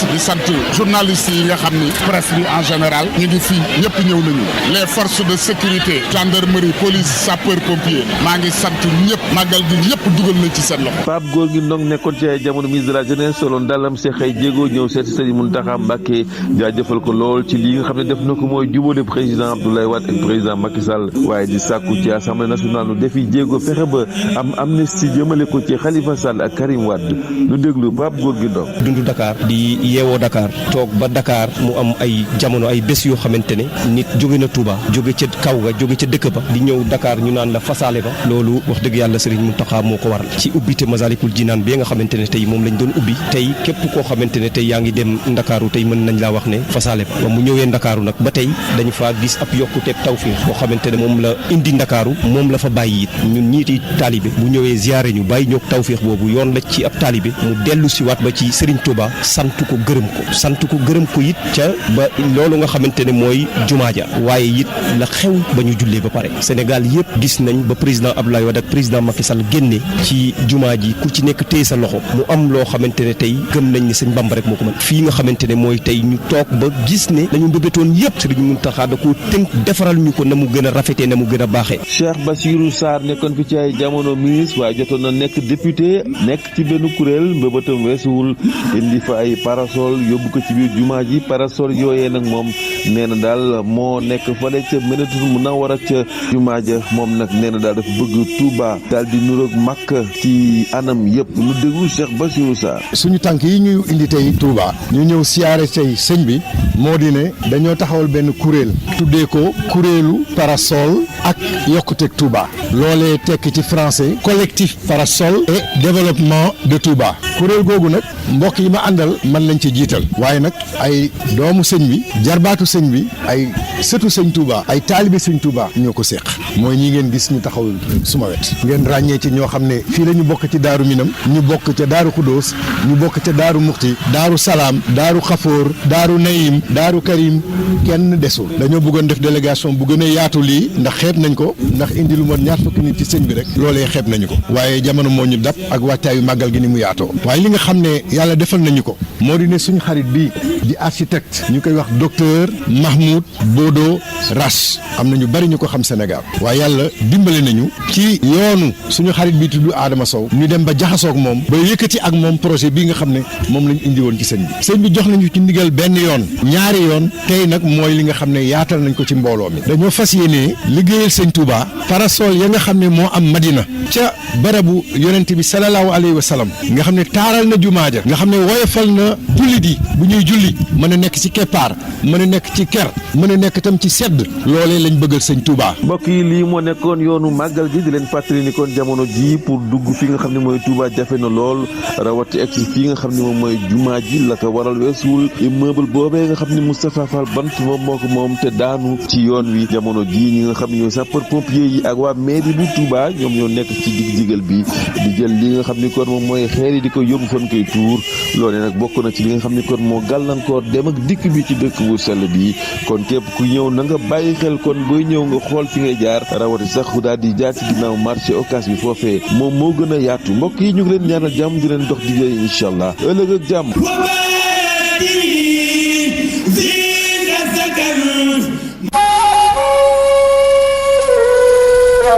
journalistes yi nga xam ni presse bi en général ñu ngi fii ñëpp ñëw nañu les forces de sécurité gendarmerie police sapeur pompier maa ngi sant ñëpp màggal gi ñëpp dugal na ci seen loxo. Pape Gorgui Ndong nekkoon ci ay jamono ministre de la jeunesse soloon dalam Cheikh ay jéego ñëw seeti Serigne Mountakha Mbacké jaajëfal ko lool ci li nga xam ne def na ko mooy jubóole président Abdoulaye Wade ak président Macky Sall waaye di sàkku ci assemblée nationale nu defi jéego fexe ba am amnistie jëmale ko ci Khalifa Sall ak Karim Wade nu déglu Pape Gorgui Ndong. dundu Dakar di yeewoo Dakar toog ba Dakar mu am ay jamono ay bés yoo xamante ne nit jóge na Touba jóge ca kaw ga jóge ca dëkk ba di ñëw Dakar ñu naan la fasaale ba loolu wax dëgg yàlla Serigne Mountakha moo ko waral ci ubbite Masalikul Jinaan bi nga xamante ne tey moom lañ doon ubbi tey képp koo xamante ne tey yaa ngi dem Ndakaaru tey mën nañ laa wax ne fasaale ba mu ñëwee Ndakaaru nag ba tey dañu faa gis ab yokkuteeg tawfiix boo xamante ne moom la indi Ndakaaru moom la fa bàyyi it ñun ñiiti taalibe bu ñëwee ziyaare ñu bàyyi ñoog tawfiix boobu yoon la ci ab taalibe mu dellu si waat ba ci Serigne Touba sant ko gërëm ko it ca ba loolu nga xamante ne mooy jumaa ja waaye it la xew ba ñu jullee ba pare Sénégal yëpp gis nañ ba président Abdoulaye Wade ak président Macky Sall génne ci jumaa ji ku ci nekk téye sa loxo mu am loo xamante ne tey gëm nañ ne sëñ Bamba rek moo ko mën fii nga xamante ne mooy tey ñu toog ba gis ne lañu mbébétoon yëpp Serigne Mountakha da koo tënk defaral ñu ko na mu gën a rafetee na mu gën a baaxee. Cheikh Bassirou Sarr nekkoon fi ci ay jamono ministre waaye jotoon na nekk député nekk ci benn kuréel mbébétam weesuwul indi fa ay parasol yóbbu ko ci biir jumaa ji parasol yooyee nag moom nee na daal moo nekk fale ca Médinatul Munawwara ca jumaa ja moom nag nee na daal dafa bëgg Touba daal di nuroog Makka ci anam yëpp nu déglu Cheikh Bassirou Sarr. suñu tànk yi ñu indi tey Touba ñu ñëw siyaare tey sëñ bi moo di ne dañoo taxawal benn kuréel tuddee ko kuréelu parasol ak yokkuteeg Touba loolee tekk ci français collectif parasol et développement de Touba kuréel googu nag mbokk yi ma àndal man lañ ci jiital waaye nag ay doomu sëñ bi jarbaatu sëñ bi ay sëtu sëñ Touba ay taalibe sëñ Touba ñoo ko séq mooy ñi ngeen gis ñu taxaw suma wet ngeen ràññee ci ñoo xam ne fii la ñu bokk ci Daaru Minam ñu bokk ca Daaru Xudóos ñu bokk ca Daaru Muxti Daaru Salaam Daaru Xafoor Daaru Nayim Daaru Karim kenn desul dañoo bëggoon def délégation bu gën a yaatu lii ndax xeeb nañ ko ndax indi lu mot ñaar fukki nit ci sëñ bi rek loolee xeeb nañu ko waaye jamono moo ñu dab ak wàccaayu màggal gi ni mu yaatoo waaye li nga xam ne yàlla defal nañu ko moo di ne suñu xarit bii di architecte ñu koy wax docteur Mahmoud Bodo Rache am na ñu bari ñu ko xam Sénégal waaye yàlla dimbale nañu ci yoonu suñu xarit bi tudd Adama Sow ñu dem ba jaxasoog moom ba yëkkati ak moom projet bii nga xam ne moom lañ indi woon ci sëñ bi jox nañu ci ndigal benn yoon ñaari yoon tey nag mooy li nga xam ne yaatal nañ ko ci mbooloo mi dañoo fas yéene liggéeyal sëñ Touba parasol ya nga xam ne moo am Madina ca barabu yonent bi sallallahu alayhi wa sallam nga xam ne taaral na jumaa ja nga xam ne woyofal na jullit yi bu ñuy julli mën a nekk ci keppaar mën a nekk ci ker mën a nekk tam ci sedd loolee lañ bëggal sëñ Touba. mbokk yi lii moo nekkoon yoonu màggal gi di leen fàttali ni kon jamono ji pour dugg fi nga xam ne mooy Touba jafe na lool rawati egsi fii nga xam ne moom mooy jumaa ji la ko waral weesuwul immeuble boobee nga xam ne Moustapha Fall Bant moom moo ko moom te daanu ci yoon wi jamono ji ñi nga xam ne ñooy sapeur pompier yi ak waa mairie bu Touba ñoom ñoo nekk ci dig-digal bi di jël li nga xam ni kon moom mooy xeer yi di ko yóbbu fan koy tuur loolee nag bokk na ci li nga xam ni kon moo gàllankoor dem ak dikk bi ci dëkk bu sell bi kon képp ku ñëw na nga bàyyi xel kon booy ñëw nga xool fi ngay jaar rawati sax daal di jaar ci ginnaaw marché Ocass bi foofee moom moo gën a yaatu mbokk yi ñu ngi leen ñaanal jàmm di leen dox di jëy incha allah ëllëg ak jàmm.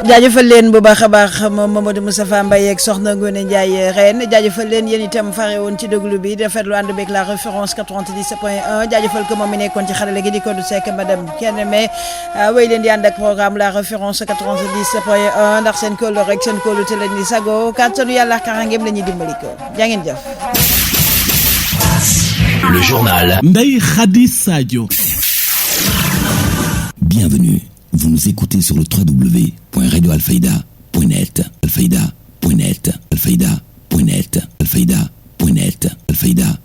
jaajëfal leen bu baax a baax moom Mamadou Moustapha Mbaye ak Soxna Ngoné Ndiaye Reine jaajëfal leen yéen itam fare woon ci déglu bi rafetlu ànd beeg la référence 97.1 jaajëfal ko moom mi nekkoon ci xarale gi di ko du sekk madame kenn mais wéy leen di ànd ak programme la référence 97.1 ndax seen kóolu rek seen kóolu te leen di sago kàttanu yàlla karangeem la ñuy dimbali ko jaa ngeen jëf. Le journal Ndeye Khady Sadio. Bienvenue. Vous nous écoutez sur le www.radioalfayda.net. Alfayda.net. Alfayda.net. Alfayda.net. Alfayda.